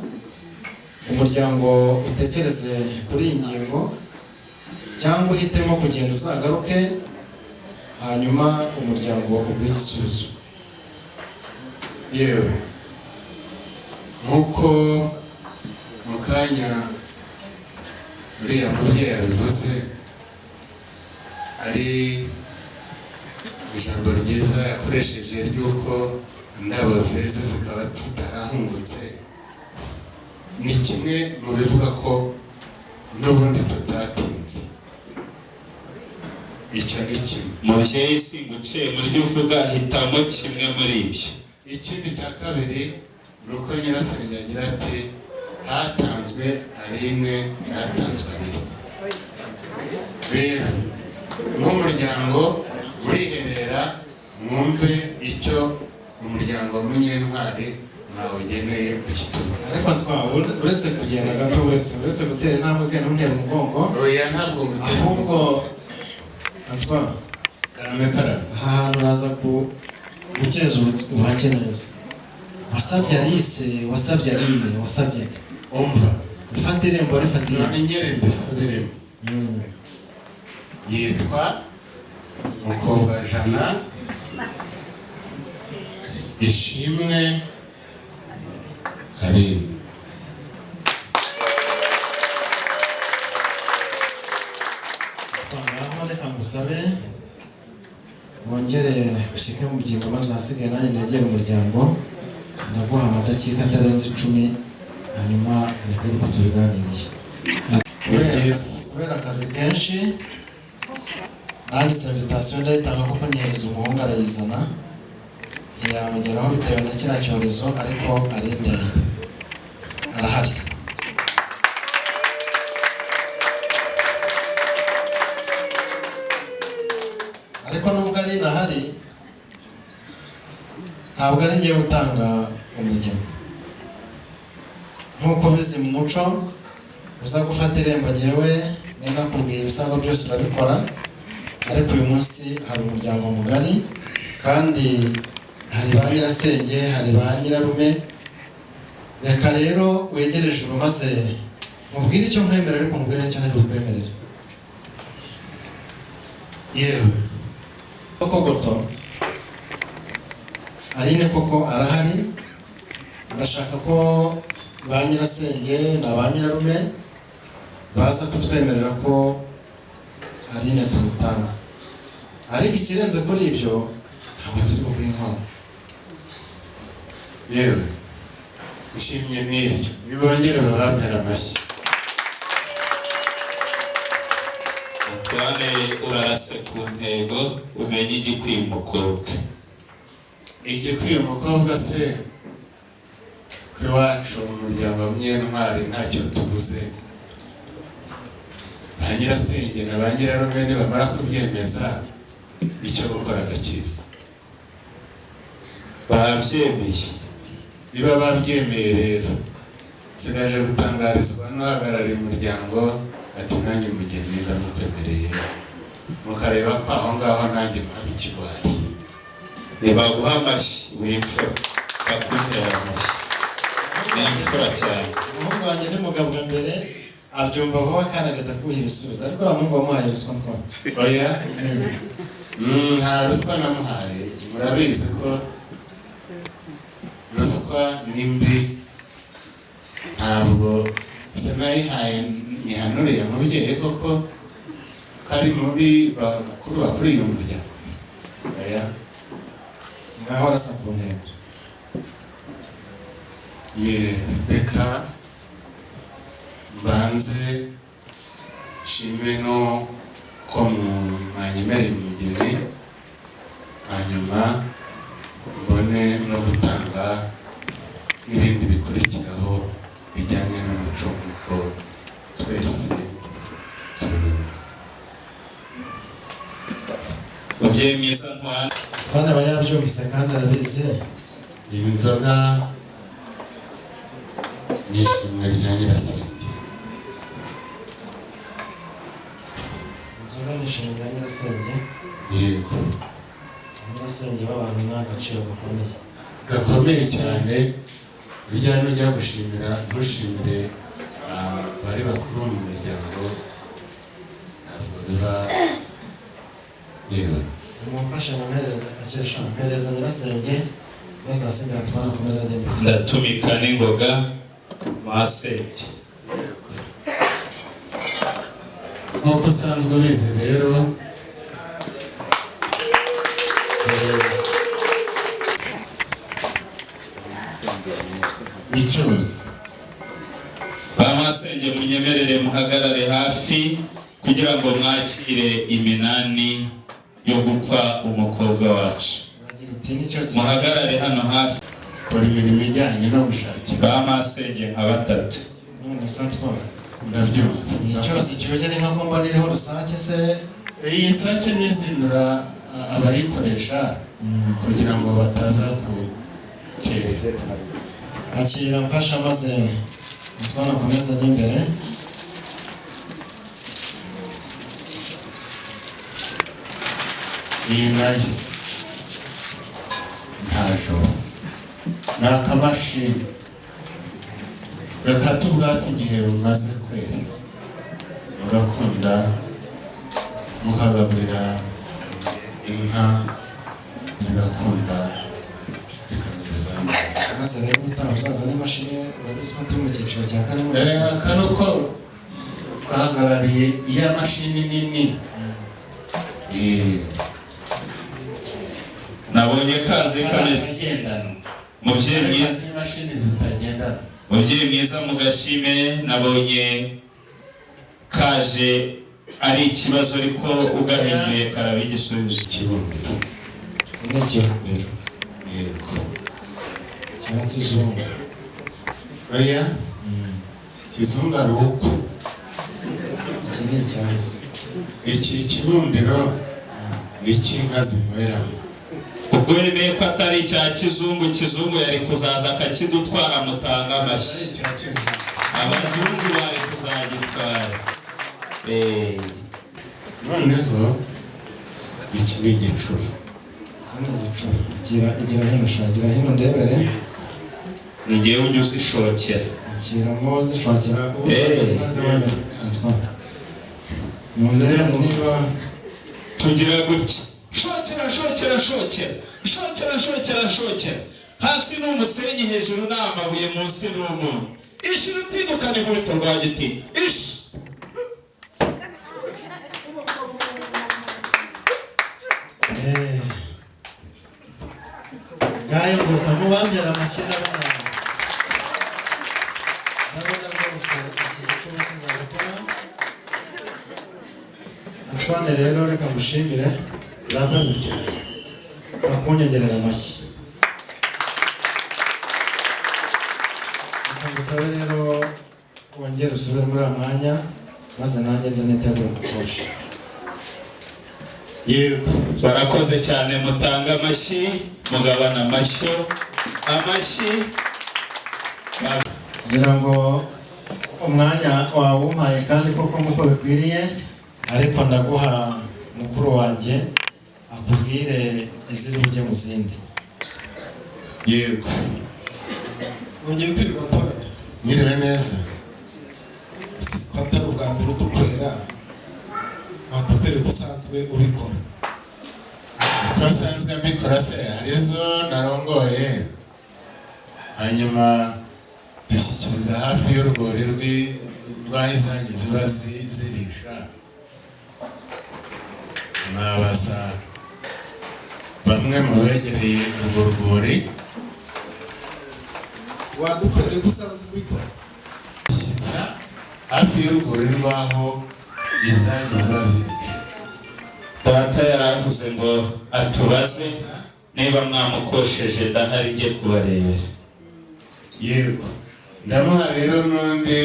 umuryango utekereze kuri iyi ngingo, cyangwa uhitemo kugenda uzagaruke, hanyuma umuryango uguhe igisubizo. Yewe, nk'uko mu kanya uriya mubyeyi yabivuze, ari ijambo ryiza yakoresheje ry'uko indabo zeze zikaba zitarahungutse, ni kimwe mu bivuga ko n'ubundi tutatinze. Icyo ni kimwe. Mubyeyi, singuciye mu byo uvuga, hitamo kimwe muri ibyo. Ikindi cya kabiri ni uko nyirasenge agira ati: "Hatanzwe Aline, hatanzwe Alice." Rero nk'umuryango muriherera mwumve icyo umuryango Munyentwari mwawugeneye mu kituvuga. Ariko uretse kugenda gato, uretse gutera intambwe kandi ntuntera umugongo. Oya, ntabwo ngutera. Ahubwo Antoine. Karame, karame. Aha hantu uraza gukeza ubuhake neza. Wasabye Alice, wasabye Aline, wasabye nde? Umva. Ufata irembo rifatiye. Nongere mbisubiremo. Yitwa Mukobwa Jana Ishimwe Aline. Ngaho reka ngusabe wongere ushyike mu byimbo, maze ahasigaye nanjye negere umuryango. Ndaguha amadakika atarenze 10, hanyuma mubwire uko tubiganiriye. Ni byiza. Kubera akazi kenshi, nanditse invitation ndayitanga kuko nyihereza umuhungu arayizana, ntiyamugeraho bitewe na kiriya cyorezo, ariko Aline arahari. Ariko nubwo Aline ahari, ntabwo ari njyewe utanga umugeni. Nk'uko bizi mu muco, uza gufata irembo jyewe niba nakubwiye ibisabwa byose urabikora, ariko uyu munsi hari umuryango mugari kandi hari ba nyirasenge, hari ba nyirarume. Reka rero wegere ijuru maze. Mubwire icyo nkwemerera, ariko mubwire n'icyo ntari bukwemerere. Yewe. Koko goto Aline koko arahari. Ndashaka ko ba nyirasenge na ba nyirarume baza kutwemerera ko Aline tumutanga, ariko ikirenze kuri ibyo ntabwo turi buguhe inkwano. Yewe, nshimye n'iryo, nibongere babampera amashyi. Antoine, urarase ku ntego, umenye igikwiye umukobwa. Igikwiye umukobwa se ko iwacu mu muryango wa Munyentwari ntacyo tubuze? Ba nyirasenge na ba nyirarume nibamara kubyemeza, icyo gukora ndakizi. Babyemeye. Niba babyemeye rero, nsigaje gutangarizwa n'uhagarariye umuryango ati: "Nanjye umugeni ndamukwemereye," mukareba ko aho ngaho nanjye mpaba ikigwari. Ntibaguha amashyi, w'imfura, bakuntera amashyi, ni imfura cyane. Umuhungu wanjye ni mugabwa mbere, abyumva vuba kandi agahita akuha ibisubizo, ariko uriya muhungu wamuhaye ruswa ntwa? Oya, nta ruswa namuhaye. Murabizi ko ruswa ni mbi. Ntabwo se nayihaye nyihanuriye mubyeyi koko ko ari muri bakuru bakuriye umuryango? Oya. Ngaho arasa ku ntego. Ye, reka mbanze nshime no ko mwanyemereye umugeni, hanyuma mbone no gutanga n'ibindi bikurikiraho bijyanye n'umuco nk'uko twese tubirimo. Mubyeyi mwiza Antoine. Twana aba yabyumvise kandi arabizi. Iyi nzoga ni ishimwe rya nyirasenge. Inzoga ni ishimwe rya nyirasenge? Yego. Ba nyirasenge b'abantu ni agaciro gakomeye. Gakomeye cyane. Burya nujya gushimira, ntushimire abari bakuru mu muryango, ntabwo biba yewe. Mumfashe mumpereze akesha, mpereza nyirasenge, maze ahasigaye Antoine akomeze ajya imbere. Ndatumika n'ingoga, masenge. Nk'uko usanzwe ubizi rero, micuzi. Ba masenge, munyemerere muhagarare hafi kugira ngo mwakire iminani yo gukwa umukobwa wacu. Uragira uti n'icyo Muhagarare hano hafi. Kora imirimo ijyanye no gushakira. Ba masenge nka batatu. None se Antoine, Ndabyumva. iyi cyose cyogera inka ko mbona iriho rusake se? Iyi sake nizindura abayikoresha kugira ngo bataza gukererwa. Akira mfasha, maze Antoine akomeze ajya imbere. Iyi nayo nta joro, ni akamashini gakata ubwatsi igihe bumaze kwera, mugakunda mukagaburira inka, zigakunda zikamererwa neza. Maze rero ubutaha uzaza n'imashini, urabizi ko turi mu cyiciro cya kane mu Aka ni uko bahagarariye iya mashini nini. Nabonye kazi kameze. Agendanwa. Mubyeyi mwiza. Imashini zitagendanwa. Mubyeyi mwiza, mugashime, nabonye kaje ari ikibazo, ariko ugahinduye karaba igisubizo. Ikibumbiro. Iki ni ikibumbiro? Yego. Cya kizungu? Oya, kizungu ari uko. Iki ni icyahise? Iki kibumbiro ni icy'inka zinyweramo. Ubwo wemeye ko atari icya kizungu, kizungu yari kuzaza akakidutwara. Mutanga amashyi. Icya kizungu. Abazungu bari kuzagitwara. Noneho iki ni igicuro. Iki ni igicuro. Igira, igira hino sha, gira hino ndebere. Ni ngewe ujya uzishokera. Akira muzishokera maze wajya Antoine mundebe niba Tugira gutya: shokera, shokera, shokera, shokera, shokera, shokera. Hasi ni umusenyi, hejuru ni amabuye, munsi ni umuntu. Ishira utindukane inkubito rwa giti ishi. Eh. Ngayo nguko mubampera amashyi. Ndabona rwose iki gicuba kizabikora. Antoine rero, reka ngushimire. Urakoze cyane. Bakunyongerera amashyi. Reka ngusabe rero wongere usubire muri uwo mwanya, maze nanjye nze nitegure umukosha. Yego. Barakoze cyane. Mutanga amashyi, mugabana amashyo, amashyi. Kugira ngo umwanya wawumpaye kandi koko nk'uko bikwiriye, ariko ndaguha mukuru wanjye akubwire iziri bujye mu zindi. Yego. Wongeye kwirirwa, Antoine. Mwiriwe neza. Si ko atari ubwa mbere udukorera, wadukorera uko usanzwe ubikora. Uko nsanzwe mbikora se, hari izo narongoye hanyuma zishyikiriza hafi y'urwuri rw'aho izanyu ziba zirisha. Mwabaza bamwe mu begereye urwo rwuri. Wadukorera uko usanzwe ubikora. Shyitsa hafi y'urwuri rw'aho izanyu ziba zirisha. Data yaravuze ngo atubaze niba mwamukosheje, ndahari njye kubarebera. Yego, ndamuha rero n'undi.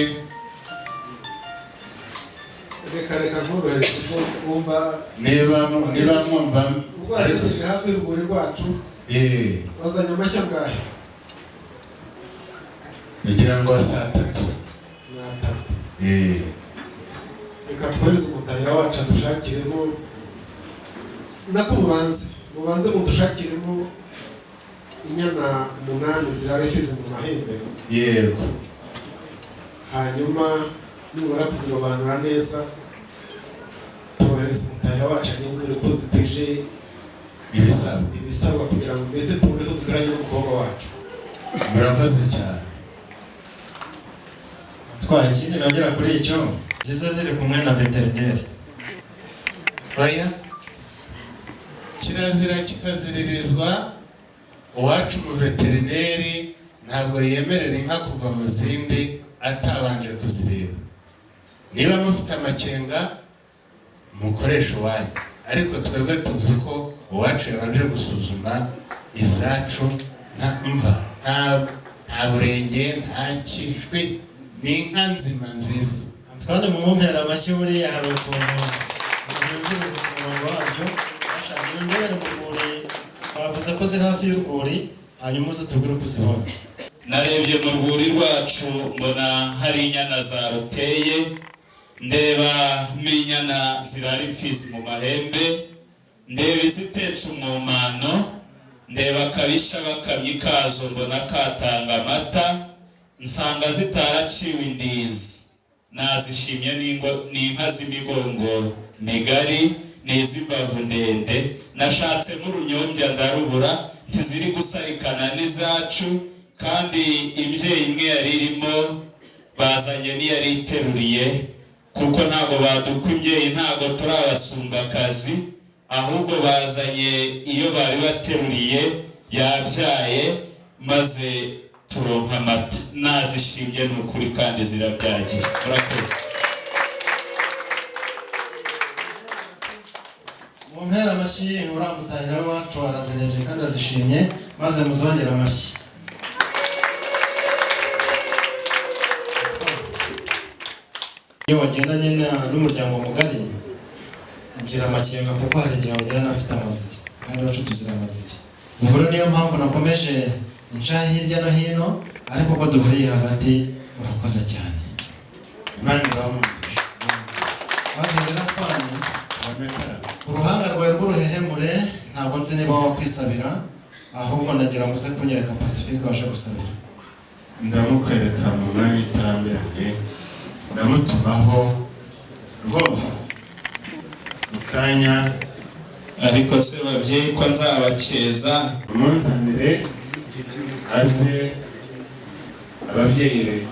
Reka, reka nkorohereze ubwo wumva. Niba mwumva. Ubwo wasegeje hafi y'urwuri rwacu. Eh. Wazanye amashyi angahe? Kugira ngo saa 3. Ni 3. Eh. Reka twohereze umutahira wacu adushakiremo, nako mubanze mudushakiremo inyana 8 zirara ifizi mu mahembe. Yego. Hanyuma nibura kuzirobanura neza, tubohereze umutahira wacu agenzure ko zikwije ibisabwa, ibisabwa, kugira ngo mbese tubone ko zikwiranye n'umukobwa wacu. Murakoze cyane. Twaye ikindi nongera kuri icyo, ziza ziri kumwe na veterineri. Oya, kirazira kikaziririzwa. Uwacu umuveterineri ntabwo yemerera inka kuva mu zindi atabanje kuzireba. Niba mufite amakenga, mukoreshe uwanyu, ariko twebwe tuzi ko uwacu yabanje gusuzuma izacu. Nta mva, nta burenge, nta kishwi, ni inka nzima nziza. Antoine, mumumpera amashyi. Buriya hari ukuntu muhindura umurongo wabyo. Bashakira indobere mu rwuri, bavuze ko ziri hafi y'urwuri, hanyuma uze utubwire uko uzibonye. Narebye mu rwuri rwacu mbona hari inyana zaruteye, ndeba n'inyana zirara imfizi mu mahembe, ndeba izitetse umwumano, ndeba akabisha bakamyi kazo mbona katanga amata, nsanga zitaraciwe indizi. Nazishimye ni inka z'imigongo migari, ni iz'imbavu ndende. Nashatsemo urunyombya ndarubura, ntiziri gusarikana n'izacu. Kandi imbyeyi imwe yari irimo bazanye n'iyari iteruriye, kuko ntabwo badukwa imbyeyi, ntabwo turi abasumbakazi, ahubwo bazanye iyo bari bateruriye yabyaye, maze turonka amata. Nazishimye ni ukuri kandi zirabyagiye. Murakoze. Mu mpera amashyi. Uriya mutahira w'iwacu arazirebye kandi azishimye, maze muzongere amashyi. Iyo wagendanye n'umuryango mugari ngira amakenga, kuko hari igihe wagendana afite amazigi, kandi iwacu tuzira amazigi. Ubwo rero niyo mpamvu nakomeje nca hirya no hino, ariko ko duhuriye hagati, urakoze cyane. Imana ibahe umugisha. Maze rero Antoine, Abamekara. uruhanga rwawe rw'uruhehemure, ntabwo nzi niba wakwisabira, ahubwo nagira ngo uze kunyereka Pacifique waje gusabira. Ndamukwereka mu mwanya utarambiranye, ndamutumaho rwose mu kanya. Ariko se babyeyi, ko nzabakeza? Umunzanire aze, ababyeyi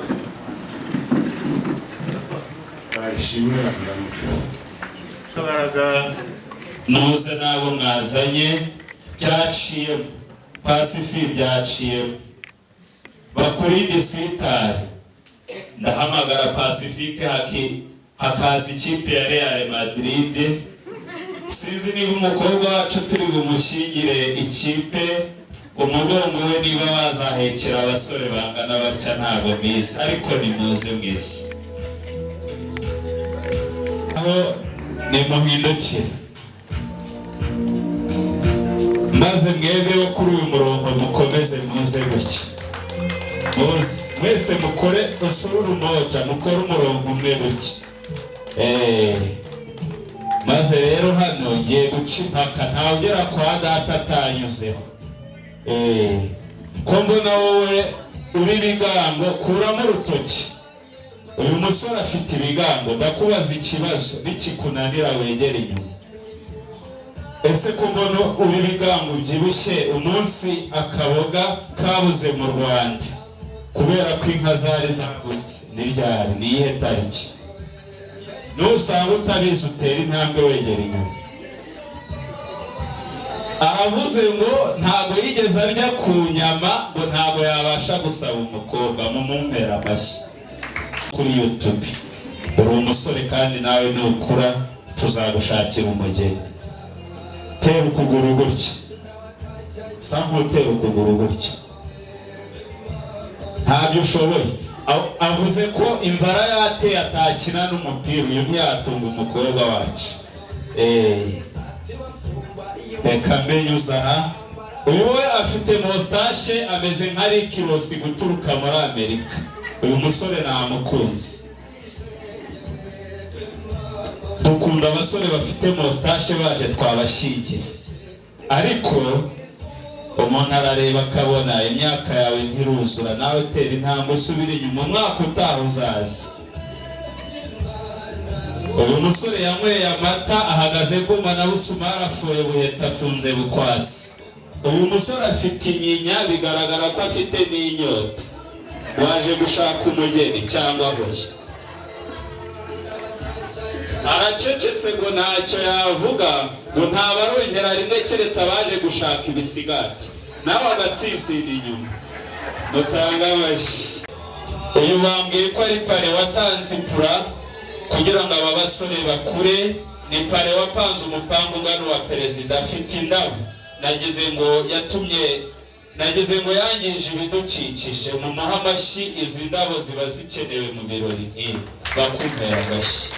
bayishimwe, bamuramutse imbaraga. Muze n'abo mwazanye. Byaciyemo Pasifi, byaciyemo, bakurinde sitari. Ndahamagara Pacifique, haki hakaza ikipe ya Real Madrid. Sinzi niba umukobwa wacu turi bumushyingire ikipe, umugongo we niba wazahekera abasore bangana batya, ntabwo mbizi, ariko nimuze mwese. Aho nimuhindukire, maze mwebwe bo kuri uyu murongo mukomeze muze gutya, muze mwese, mukore usururu moja, mukore umurongo umwe gutya. Maze rero hano ngiye guca impaka, ntawugera kwa data atanyuzeho. Ko mbona wowe uri bigango, kuramo urutoki. Uyu musore afite ibigango. Ndakubaza ikibazo, nikikunanira wegere inyuma. Ese ko mbona uri bigango ubyibushye, umunsi akaboga kabuze mu Rwanda kubera ko inka zari zagutse ni ryari? Ni iyihe tariki? Nusanga utabizi, utera intambwe wegera inyuma. Aravuze ngo ntabwo yigeze arya ku nyama, ngo ntabwo yabasha gusaba umukobwa. Mumumpera amashyi kuri YouTube. Uri umusore kandi nawe nukura tuzagushakira umugeni. Tera ukuguru gutya, sa nk'utera ukuguru gutya, ntabyo ushoboye. Avuze ko inzara yateye atakina n'umupira. Uyu ntiyatunga umukobwa wacu. Reka mbe nyuze aha. Uyu we afite moustache, ameze nka Rick Ross guturuka muri Amerika. Uyu musore namukunze. Dukunda abasore bafite moustache, baje twabashyingira, ariko umuntu arareba akabona imyaka yawe ntiruzura. Nawe tera intambwe usubire inyuma, umwaka utaha uzaza. Uyu musore yanyweye amata, ahagaze bwuma na busumari, afuye buheta, afunze bukwasi. Uyu musore afite inyinya, bigaragara ko afite n'inyota. Waje gushaka umugeni cyangwa hoya? Aracecetse ngo ntacyo yavuga, ngo ntabarongera rimwe keretse abaje gushaka ibisigati, nawe agatsinsira inyuma. Mutange amashyi. Uyu bambwiye ko ari pare watanze ipura kugira ngo aba basore bakure. Ni pare wapanze umupangu ungana uwa perezida, afite indabo. Nagize ngo yatumye, nagize ngo yangije ibidukikije. Mumuhe amashyi, izi ndabo ziba zikenewe mu birori nk'ibi. Bakumpera amashyi.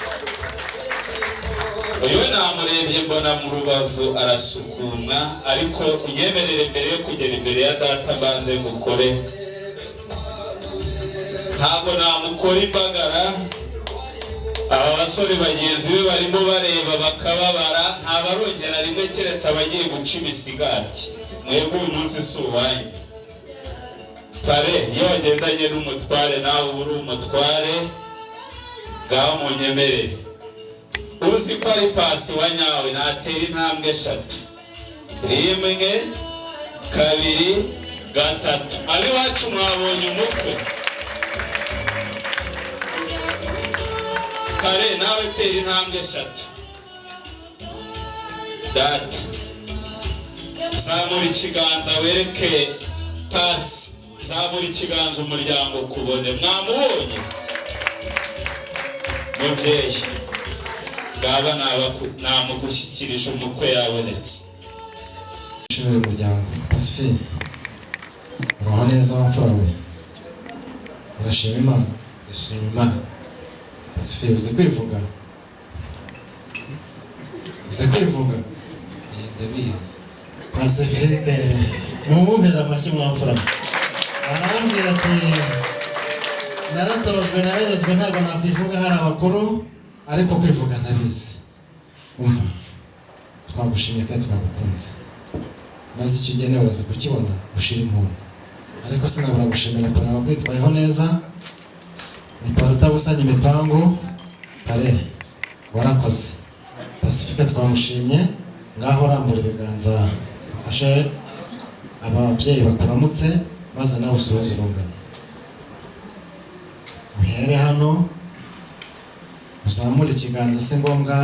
Uyu we namurebye mbona mu rubavu arasukumwa, ariko unyemerere mbere yo kugera imbere ya data mbanze ngukore. Ntabwo namukora imbagara. Aba basore bagenzi be barimo bareba bakababara. Ntabarongera rimwe keretse abagiye guca imisigati. Mwebwe uyu munsi si uwanyu. Pare, iyo wagendanye n'umutware nawe uba uri umutware. Ngaho munyemerere, uzi ko ari pasi wa nyawe natera intambwe eshatu: rimwe, kabiri, gatatu. Ab'iwacu mwabonye umukwe. Kare, nawe tera intambwe eshatu. Data, zamura ikiganza wereke pasi, zamura ikiganza umuryango kubone. Mwamubonye mubyeyi? Ngaba namugushyikirije, umukwe yabonetse. Nshimira umuryango. Pacifique, uraho neza wa mfura we? Urashima Imana? Ndashima Imana. Pacifique, uzi kwivuga? Uzi kwivuga? Ndabizi. Pacifique, mumumpera amashyi mwa mfura. Arambwira ati: "Naratojwe, nararezwe, ntabwo nakwivuga hari abakuru, ariko kwivuga ndabizi." Umva, twagushimye kandi twagukunze, maze icyo ugenewe uraza kukibona, ushira impundu. Ariko sinabura gushimira pare wakwitwayeho neza. Ni pare utabusanya imipangu. Pare, warakoze. Pacifique twamushimye. Ngaho rambura ibiganza ufashe aba babyeyi bakuramutse, maze nawe usuhuze urungano. Uhere hano uzamure ikiganza, si ngombwa.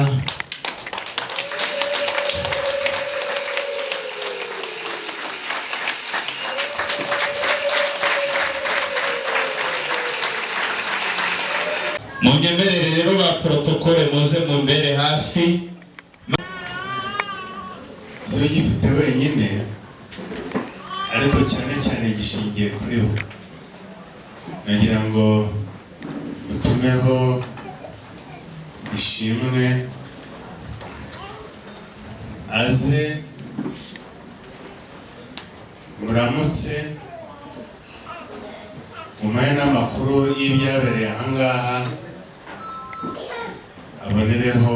Munyemerere rero ba protocole muze mumbere hafi. Si ugifite wenyine, ariko cyane cyane gishingiye kuri we. Nagira ngo utumeho Ishimwe aze muramutse, umuhe n'amakuru y'ibyabereye ahangaha, abonereho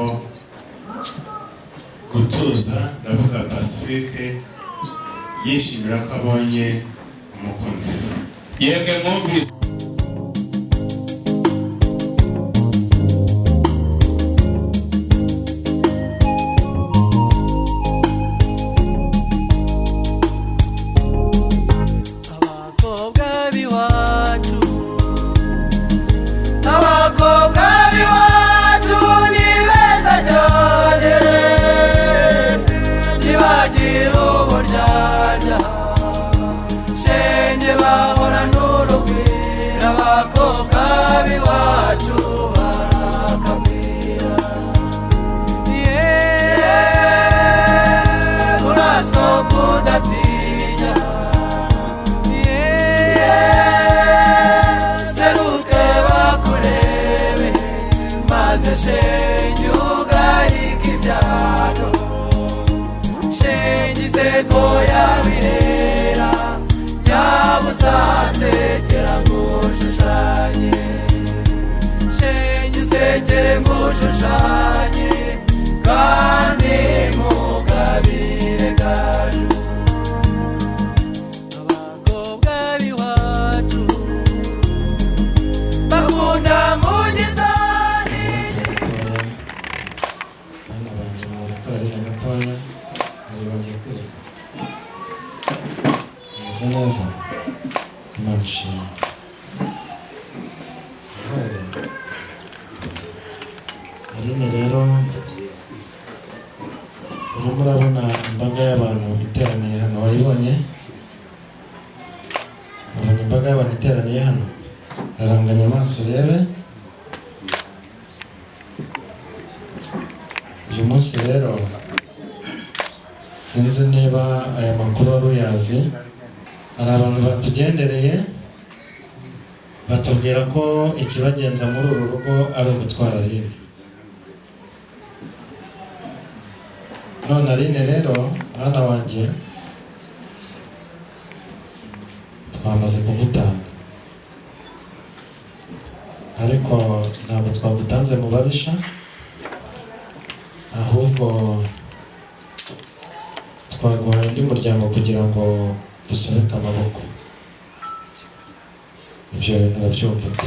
gutuza. Ndavuga Pacifique, yishimira ko abonye umukunzi we. Yemwe mwumvise. Abakobwa b'iwacu, abakobwa b'iwacu ni beza cyane, ntibagira uburyarya, shenge bahora n'urugwiro. Abakobwa b'iwacu barakagwira. Yeee, urasohoka udatinya. Yeee, seruke bakurebe, maze shenge ugarike ibyano, shenge iseko yabirera, nyabusasekera ngushushanye, shenge usekere ngushushanye, kandi nkugabire gaju. Abakobwa b'iwacu bakunda mu gitari. Gatoya, bana banjye, mu gukora rino gatoya ari bongeye kwirirwa meze neza. Imana ishimwe. Intore Aline, rero urimo urabona imbaga y'abantu iteraniye hano. Wayibonye? Wabonye imbaga y'abantu iteraniye hano? Raranganya amaso urebe. Uyu munsi rero sinzi niba aya makuru wari uyazi. Hari abantu batugendereye, batubwira ko ikibagenza muri uru rugo ari ugutwara Aline. None Aline rero, mwana wanjye, twamaze kugutanga, ariko ntabwo twagutanze mu babisha, ahubwo twaguhaye undi muryango kugira ngo dusunike amaboko. Ibyo bintu urabyumva ute?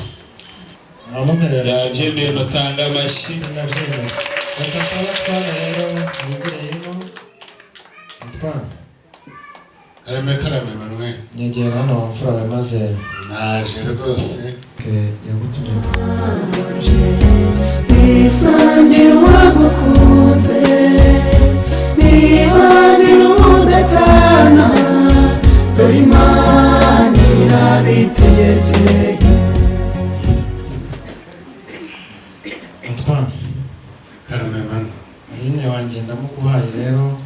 Mwamumperera. Yabyemeye, mutanga amashyi. Ndabyemera. Reka nsaba twana rero yigire hino. Twana. Karame, karame Manuel. Nyegera hano wa mfura we, maze Naje rwose. Yagutumye. Nisangira uwagukunze, nibanira udatana, dore Imana irabitegetse. Antoine. Karame Manu. Aline wanjye ndamuguhaye rero,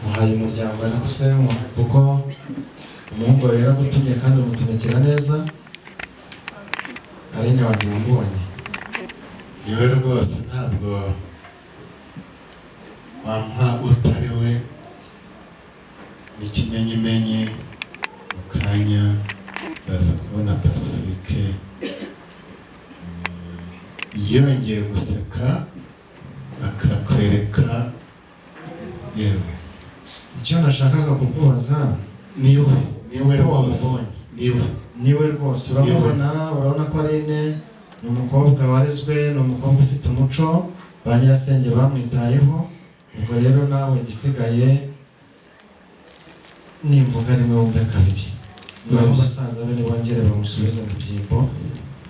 muhaye umuryango nakusemo, kuko umuhungu rero agutumye kandi umutumikira neza. Aline wanjye wamubonye? Niwe rwose, ntabwo wampa utari we. N'ikimenyimenyi, mu kanya uraza kubona Pacifique yongeye guseka akakwereka yewe. Icyo nashakaga kukubaza, Niwe, niwe ko rwose. wamubonye. Niwe. Niwe rwose, uramubona, urabona ko Aline ni umukobwa warezwe, ni umukobwa ufite umuco, ba nyirasenge bamwitayeho. Ubwo rero nawe igisigaye nimvuga rimwe wumve kabiri. Ngaho basaza be nibongere bamusubize mu byimbo,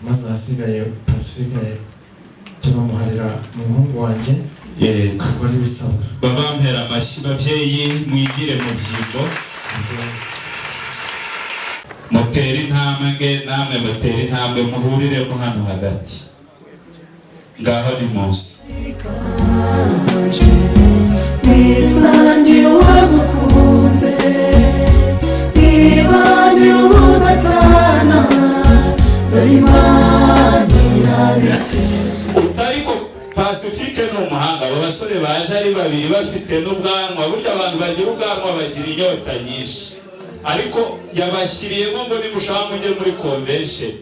maze ahasigaye Pacifique turamuharira umuhungu wanjye. Yego. Akora ibisabwa. Babampera amashyi, babyeyi, mwigire mu byimbo, mutere intambwe, namwe mutere intambwe, muhuriremo hano hagati. Ngaho ni munsi. Wisangira uwagukunze, wibanira ubudatana, dore Imana irabitegetse. Ariko Pacifique ni umuhanga. Abo basore baje ari babiri bafite n'ubwanwa, burya abantu bagira ubwanwa bagira inyota nyinshi, ariko yabashyiriyemo ngo nimushaka mujye muri convention,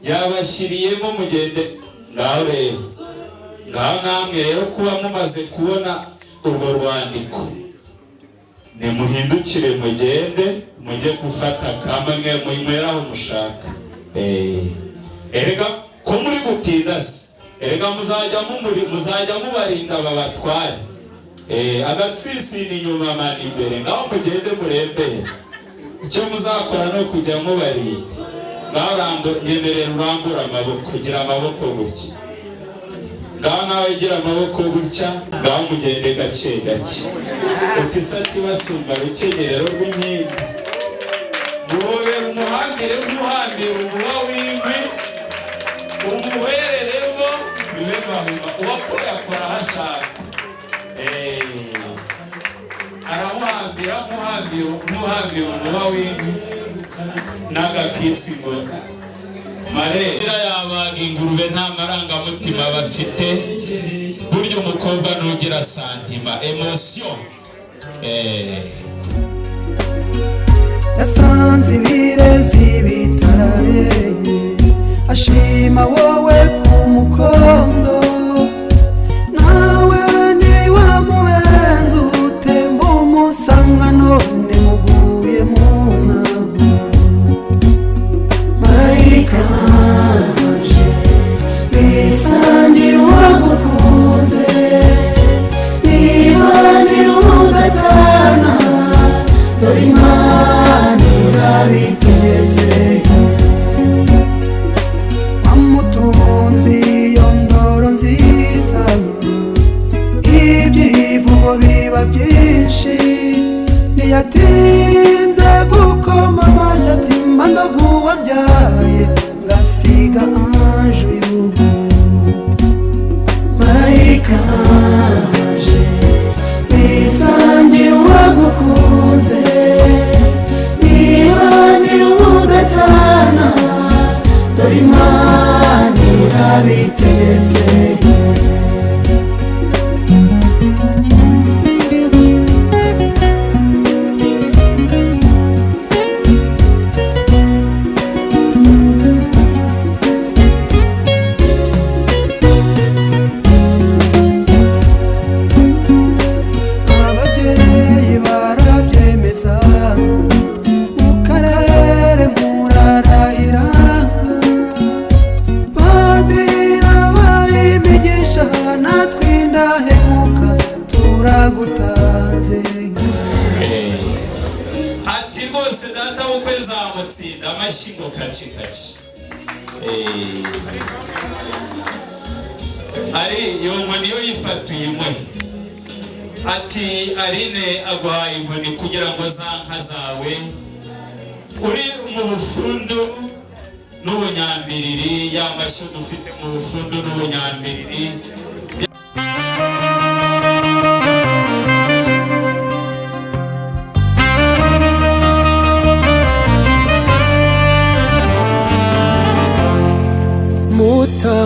yabashyiriyemo mugende. Ngaho rero, ngaho namwe rero, kuba mumaze kubona urwo rwandiko, nimuhindukire mugende mujye gufata kamwe munywere aho mushaka. Erega ko muri gutinda se? Erega muzajya mubarinda babatware. Agatsisina inyuma mani imbere. Ngaho mugende murembere. Icyo muzakora ni ukujya mubarinda. Ngaho nyemerera urambura amaboko, gira amaboko gutya. Ngaho nawe gira amaboko gutya. Ngaho mugende gake gake. Uti isati basumba rukenyerero rw'inkindi, guhobera umuhambire nk'uhambira umuba w'inkwi, umuhereremo bibe mahuma. Uwakoye akora aho ashaka. Aramuhambira nk'uhambira umuba w'inkwi n'agakisi ngo marera yabaga ingurube. Nta marangamutima bafite. Burya umukobwa nugira sentiment, émotion. Yasanze ibirezi bitarareye, ashima wowe ku mukondo, nawe niba mubenzi utemba umusanga, none muguye mu nka. Marayika wanje, bisangira uwagukunze, nibanira udatana, dore Imana irabitegetse. Wamutunze iyo ndoro nziza, ibyivugo biba byinshi, ntiyatinze gukoma amashyi ati mba ndaguwabyaye ngasiga anje uyu. Marayika wanje, bisangira uwagukunze, nibanira ubudatana, dore Imana irabitegetse. Ababyeyi barabyemeza, mu karere murarahira, padiri abaye imigisha, natwe indahemuka turagutanze. Ati rwose data w'ukwe nzamutsinda. Amashyi ngo kaci kaci. Ari iyo nkoni yo yifatuye imwe. Ati Aline aguhaye inkoni kugira ngo za nka zawe uri mu bufundu n'ubunyambiriri, ya mashyo dufite mu bufundu n'ubunyambiriri.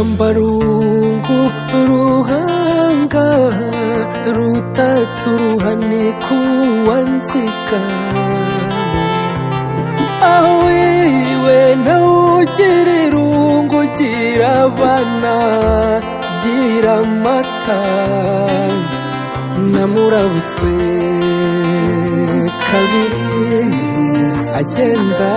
Mutambarungu ruhanga rutatse uruhaniko wanzika, aho wiriwe ntawugira irungu, gira abana, gira amata. Namurabutswe kabiri agenda.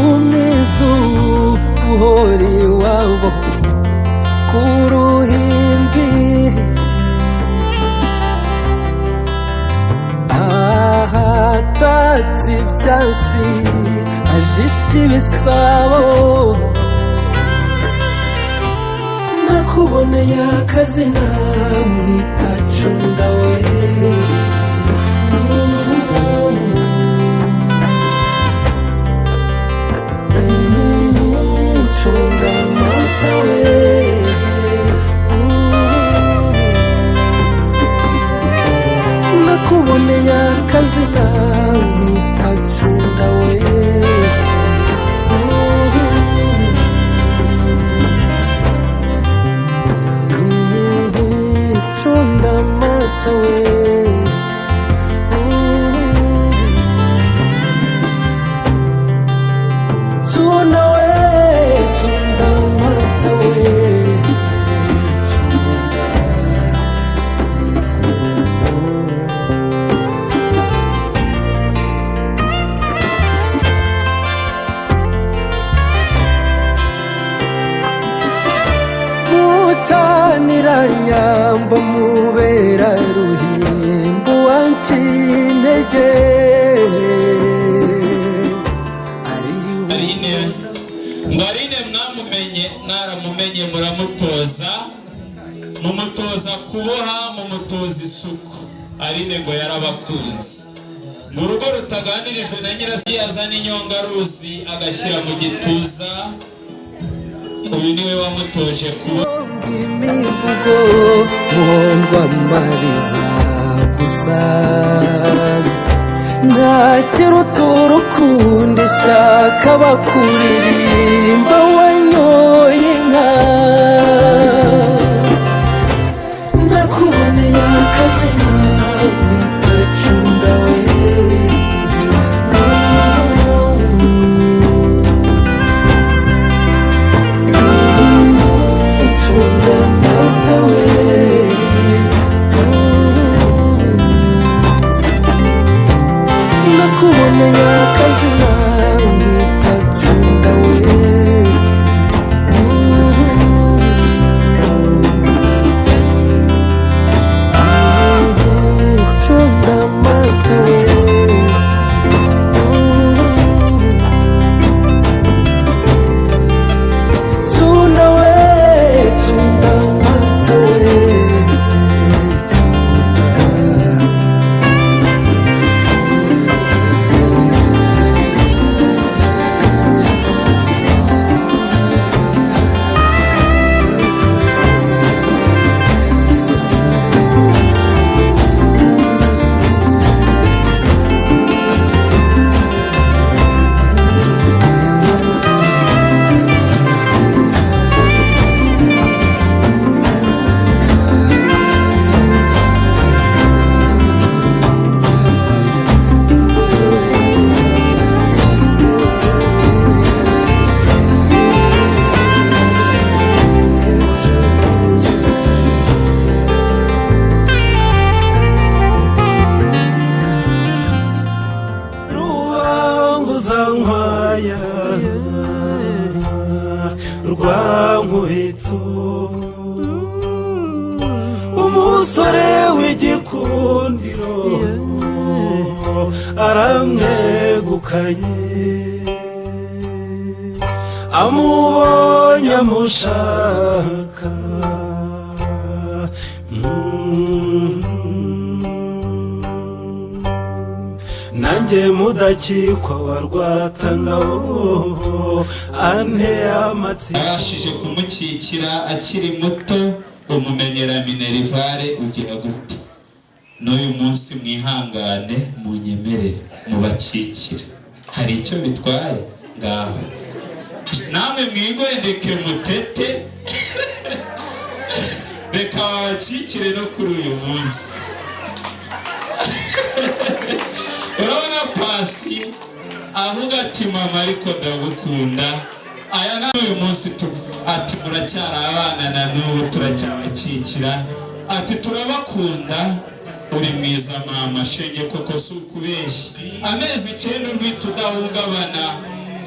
Umwizu uhora iwabo ku ruhimbi, ahatatse ibyatsi, ajishe ibisabo. Nakuboneye akazina mwita Cunda we. Cunda mata we. Nakuboneye akazina mwita Cunda we. Cunda mata we. Cunda we, cunda mata we, cunda. Mucanira nyambo, mubera ruhimbo, wanciye intege. Aline, ngo Aline mwamumenye, mwaramumenye, muramutoza, mumutoza kuboha, mumutoza isuku. Aline ngo yarabakunze. Mu rugo rutaganirijwe na nyirasi, azana inyongaruzi agashyira mu gituza. Uyu niwe wamutoje kuba. Imivugo muhondwa mariza gusa, ntakiruta urukundo ishaka bakuririmba wanyoye inka. Nakuboneye akazina wita Cunda we. Cunda mata we. Nakuboneye akazina mwita Cunda we. Cunda mata we. Cunda we, cunda mata we, cunda. Rubanguza nkwaya rwa Nkubito, umusore w'igikundiro aramwegukanye, amubonye amushaka. Nanjye Mudakikwa wa Rwatangabo anteye amatsiko. Yabashije kumukikira akiri muto, umumenyera minerval, ugira gute? N'uyu munsi mwihangane, munyemerere mubakikire, hari icyo bitwaye? Ngaho namwe mwigwendeke mutete, reka babakikire no kuri uyu munsi. Urabona Pasi avuga ati: "Mama, ariko ndagukunda." Aya na uyu munsi tu ati muracyari abana, na n'ubu turacyabakikira. Ati turabakunda. Uri mwiza mama shenge, koko si ukubeshya, amezi 9 urwita udahungabana.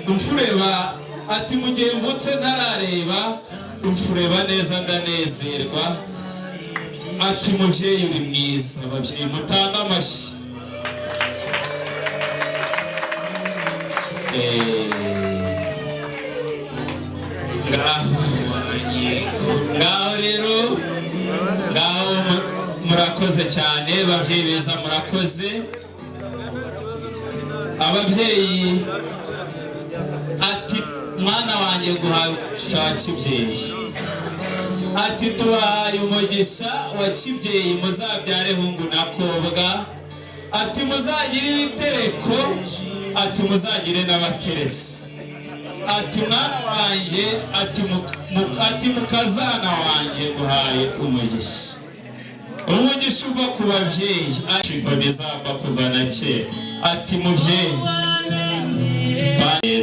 Umfureba ati mu gihe mvutse ntarareba, umfureba neza ndanezerwa. Ati mubyeyi uri mwiza. Ababyeyi mutange amashyi. Ngaho rero, ngaho murakoze cyane babyeyi beza, murakoze ababyeyi. Ati mwana wanjye guhaye umugisha wa kibyeyi. Ati tubahaye umugisha wa kibyeyi, muzabyare hungu na kobwa. Ati muzagire ibitereko, ati muzagire n'abakeretse. Ati mwana wanjye, ati mukazana wanjye nguhaye umugisha. Umugisha uva ku babyeyi, inkoni zamba kuva na kera. Ati mubyeyi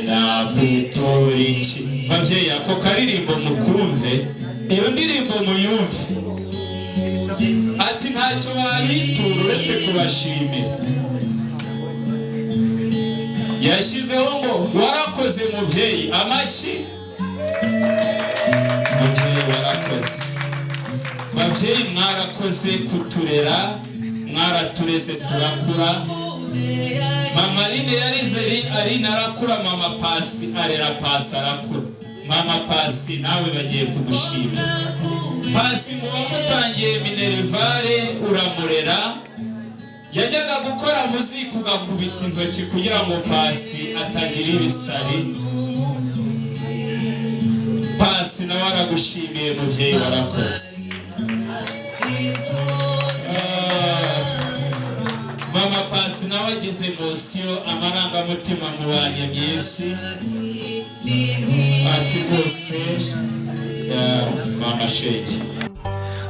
nabwitura iki? Babyeyi, ako karirimbo mukumve, iyo ndirimbo muyumve. Ati ntacyo wabitura uretse kubashimira. Yashyizeho ngo warakoze mubyeyi. Amashyi mubyeyi, warakoze. Babyeyi mwarakoze kuturera, mwaratureze turakura. Mama Aline yarize Aline arakura, mama Pasi arera Pasi arakura. Mama Pasi nawe bagiye kugushimira. Pasi mu wamutangiye minerval uramurera, yajyaga gukora muzika ugakubita intoki kugira ngo Pasi atagira ibisari. Pasi nawe aragushimiye mubyeyi, warakoze. Mama Pasi nawe agize émotion, amarangamutima mubanye myinshi. Ati rwose mama shenge.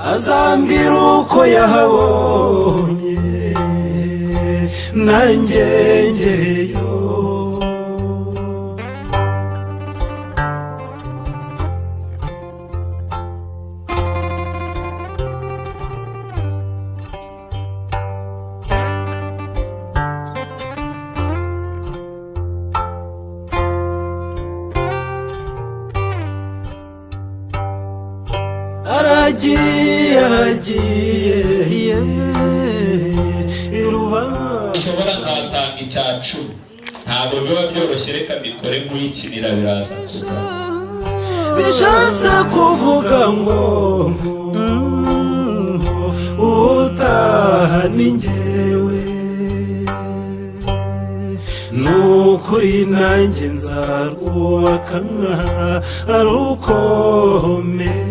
Azambwira uko yahabonye, nanjye ngereyo. Aragiye, aragiye iruba. Ushobora nzatanga icya 10, ntabwo biba byoroshye, reka mbikore nk'uyikinira, biraza kuva. Bishatse kuvuga ngo ubutaha ni njyewe. Nukuri nanjye nzarwubaka rukomere.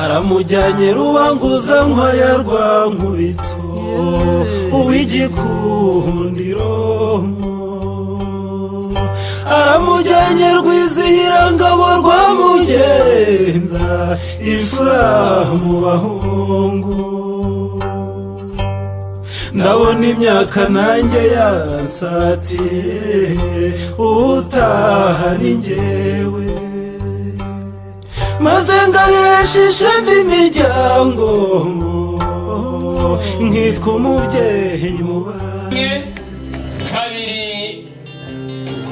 Aramujyanye Rubanguza nkwaya rwa Nkubito uw'igikundiro, aramujyanye Rwizihirangabo rwa Mugenza, imfura mu bahungu. Ndabona imyaka nanjye yansatiye, ubutaha ni njyewe, maze ngahesha ishema imiryango, nkitwa umubyeyi mu Rimwe, kabiri.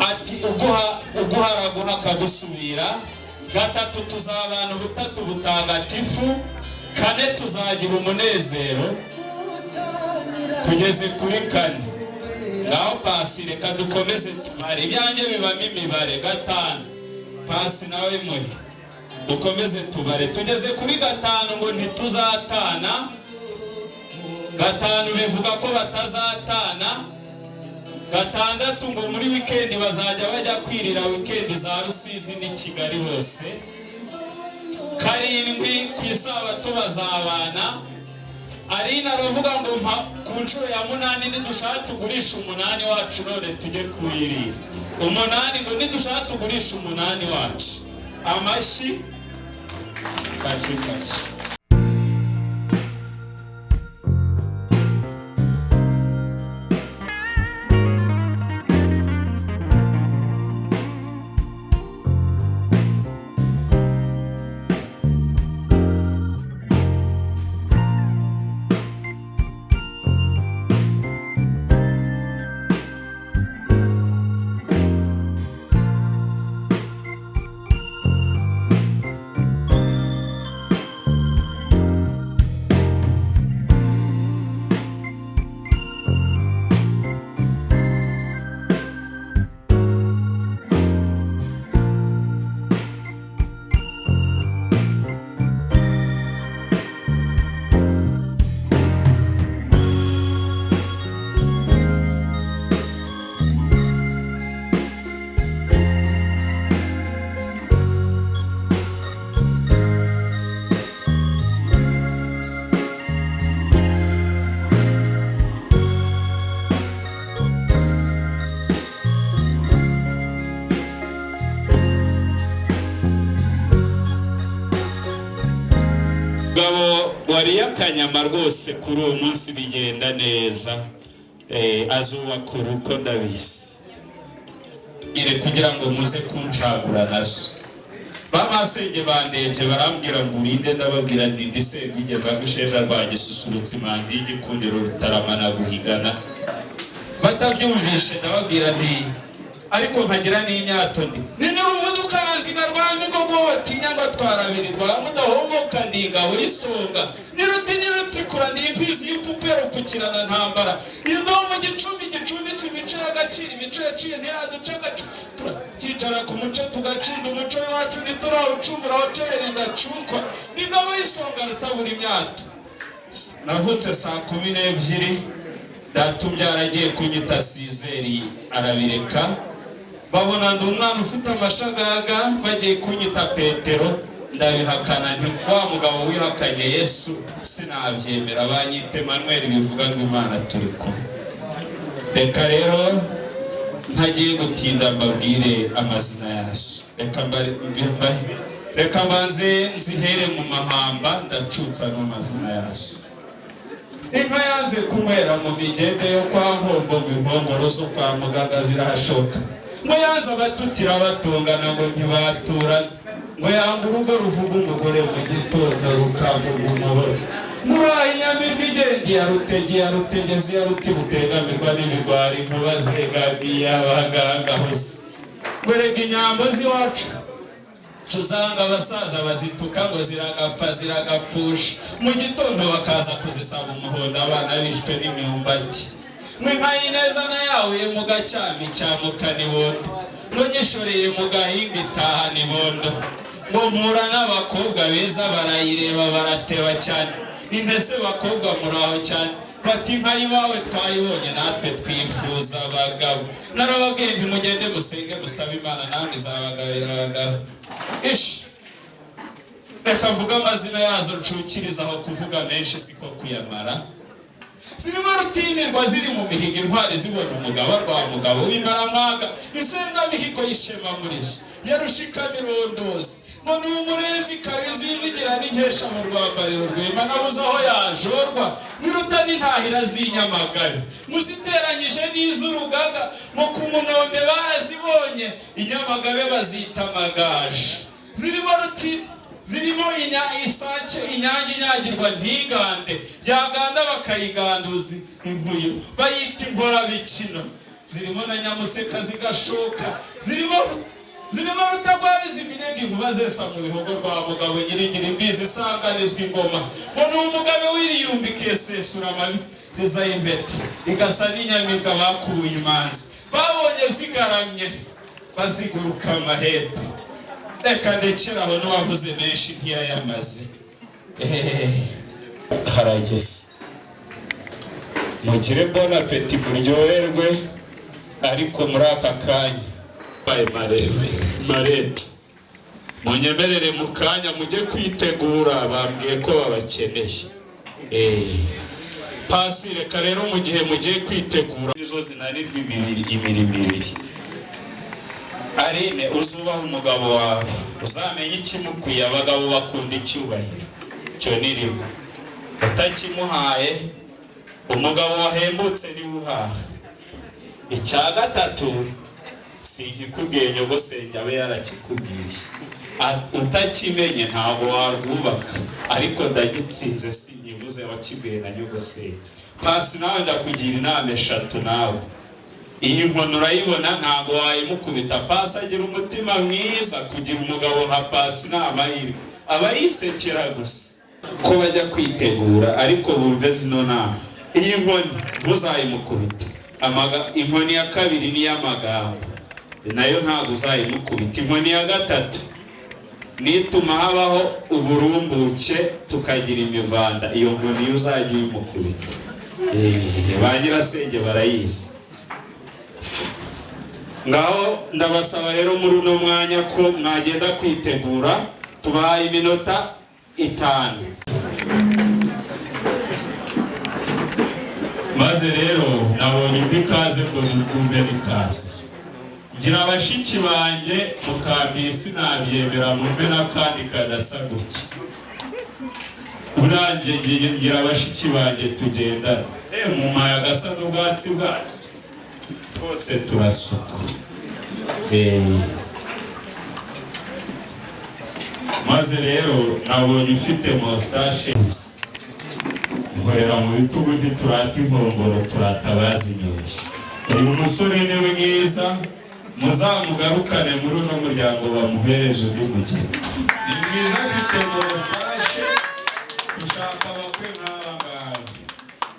Ati uguha uguha araguha akagusubira. Gatatu, tuzabana ubutatu butagatifu. Kane, tuzagira umunezero. Tugeze kuri kane. Ngaho Pasi, reka dukomeze tubare, ibyanjye bibamo imibare. Gatanu, Pasi nawe muhe dukomeze tubare. Tugeze kuri gatanu, ngo ntituzatana. Gatanu bivuga ko batazatana. Gatandatu, ngo muri wikendi bazajya bajya kwirira wikendi za Rusizi n'i Kigali bose. Karindwi, ku isabato bazabana. Aline aravuga ngo mpa ku nshuro ya munani, nidushaka tugurisha umunani wacu none tujye kuwirira umunani, ngo nidushaka tugurisha umunani wacu. Amashyi kaci kaci. Mugabo wariye akanyama rwose kuri uwo munsi bigenda neza, azubaka urugo ndabizi. Ire kugira ngo muze kuncagura nazo. Bamasenge bandebye barambwira ngo urinde, ndababwira nti ndi Serwigema rw'Isheja rwa Gisusurutsa, imanzi y'igikundiro, rutaramana guhigana. Batabyumvishe ndababwira nti ariko nkagira n'imyato, ndi ni n'uruvuduka nzina rwa migogo batinya ngo atwarabiri rwa mudahomoka, ndi ingabo y'isonga niruti nirutikura, ndi imfizi y'ipfupu ya rupfukirana ntambara, ino mu gicumbi gicumbitse imico y'agaciro, imico yaciye ntiraduca agacu, turakicara ku muco tugacinda umuco w'iwacu, ntiturawucumbura aho ceri ndacukwa, ni ingabo y'isonga rutabura imyato. Navutse saa 12, data umbyara agiye kunyita Sizeri arabireka, babona ndi umwana ufite amashagaga, bagiye kunyita Petero ndabihakana, nti wa mugabo wihakanye Yesu sinabyemera, banyita Emmanuel, bivuga ngo Imana turi kumwe. Reka rero ntagiye gutinda mbabwire amazina yazo, reka mbanze nzihere mu mahamba ndacutsa n'amazina yazo. Inka yanze kunywera mu migende yo kwa Nkombo, ngo inkongoro zo kwa mugaga zirahashoka, ngo yanze abatutira batungana ngo ntibatura, ngo yanga urugo ruvuga umugore mu gitondo rukavuga umugore, ngo uraye inyamirwa igenda iya Rutege, iya Rutegezi, iya Ruti butegamirwa n'ibigwari, inkuba zegamiye abaganga hose, ngo rega inyambo z'iwacu tuzanga abasaza bazituka ngo ziragapfa ziragapfusha, mu gitondo bakaza kuzisaba umuhondo abana bishwe n'imyumbati, ngo inka y'ineza na yahuye mu gacyami cya Mukanibondo, ngo nyishoreye mu gahinga itaha nibondo, ngo mpura n'abakobwa beza barayireba barateba cyane, intese bakobwa muraho cyane, bati inka y'iwawe twayibonye natwe twifuza abagabo. Narababwiye nti mugende musenge musabe Imana namwe izabagabira abagabo. Ish, reka mvuge amazina yazo ncukiriza aho, kuvuga menshi siko kuyamara. Zirimo rutimirwa ziri mu mihigo, intwari zibona umugabo rwa mugabo w'imaramwaga, isengamihigo y'ishema muri zo yarushikamirunduzi, ngo ni umurenzi ikaba izigira n'inkesha mu rwambariro rwema, nabuze aho yajorwa niruta n'intahira z'inyamagabe, muziteranyije n'iz'urugaga, ngo ku munombe barazibonye inyamagabe bazita amagaju. Zirimo ruti zirimo isake inyange inyagirwa ntigande, yaganda bakayiganduza inkuyo bayita inkorabikino. Zirimo na nyamuseka zigashoka, zirimo rutagwabiza iminega inkuba zesa mu bihogo rwa mugabo nyirigira imbizi isanganizwa ingoma, ngo ni umugabe wiriyumbikiye sesura amabi reza y'impeta igasa n'inyamibwa bakuye imanzi, babonye zigaramye baziguruka amahembe. Reka ndekere aho n'uwavuze menshi ntiyayamaze. Harageze mugire bon appétit muryoherwe, ariko muri aka kanya marete munyemerere mu kanya mujye kwitegura, bambwiye ko babakeneye. Pasi, reka rero mu gihe mugiye kwitegura, izo zinanirwa imibiri imirimo ibiri. Aline, uzubaha umugabo wawe, uzamenye ikimukwiye. Abagabo bakunda icyubahiro, icyo ni rimwe. Utakimuhaye, umugabo wahembutse niwe uhaha. Icya gatatu sinkikubwiye, nyogosenge abe yarakikubwiye. Utakimenye ntabwo warwubaka, ariko ndagitsinze, sinkivuze, wakibwiye na nyogosenge. Pasi, nawe ndakugira inama eshatu. Nawe iyi nkoni urayibona, ntabwo wayimukubita. Pasi agira umutima mwiza. Kugira umugabo nka Pasi ni amahirwe, aba yisekera gusa. Ko bajya kwitegura, ariko bumve zino nama: iyi nkoni ntuzayimukubita. Inkoni ya kabiri ni iy'amagambo, nayo ntabwo uzayimukubita. Inkoni ya gatatu nituma habaho uburumbuke, tukagira imivanda. Iyo nkoni yo uzajya uyimukubita. Ba nyirasenge barayizi. Ngaho ndabasaba rero muri uno mwanya ko mwagenda kwitegura, tubahaye iminota 5. Maze rero nabonye indi kaze ngo mukumbe n'ikaze. Ngira abashiki banjye mukambiri, sinabyemera, mumpe n'akandi kadasa gutya. Uranjye ngira abashiki banjye tugendana, mumpaye agasa n'ubwatsi bwacu, twose turasuka. Maze rero nabonye ufite moustache, nkorera mu bitugu, ntiturata inkongoro, turata abazinyoye. Uyu musore ni mwiza, muzamugarukane muri uno muryango, bamuhereje undi mugeni. Ni mwiza, afite moustache, dushaka abakwe nk'aba.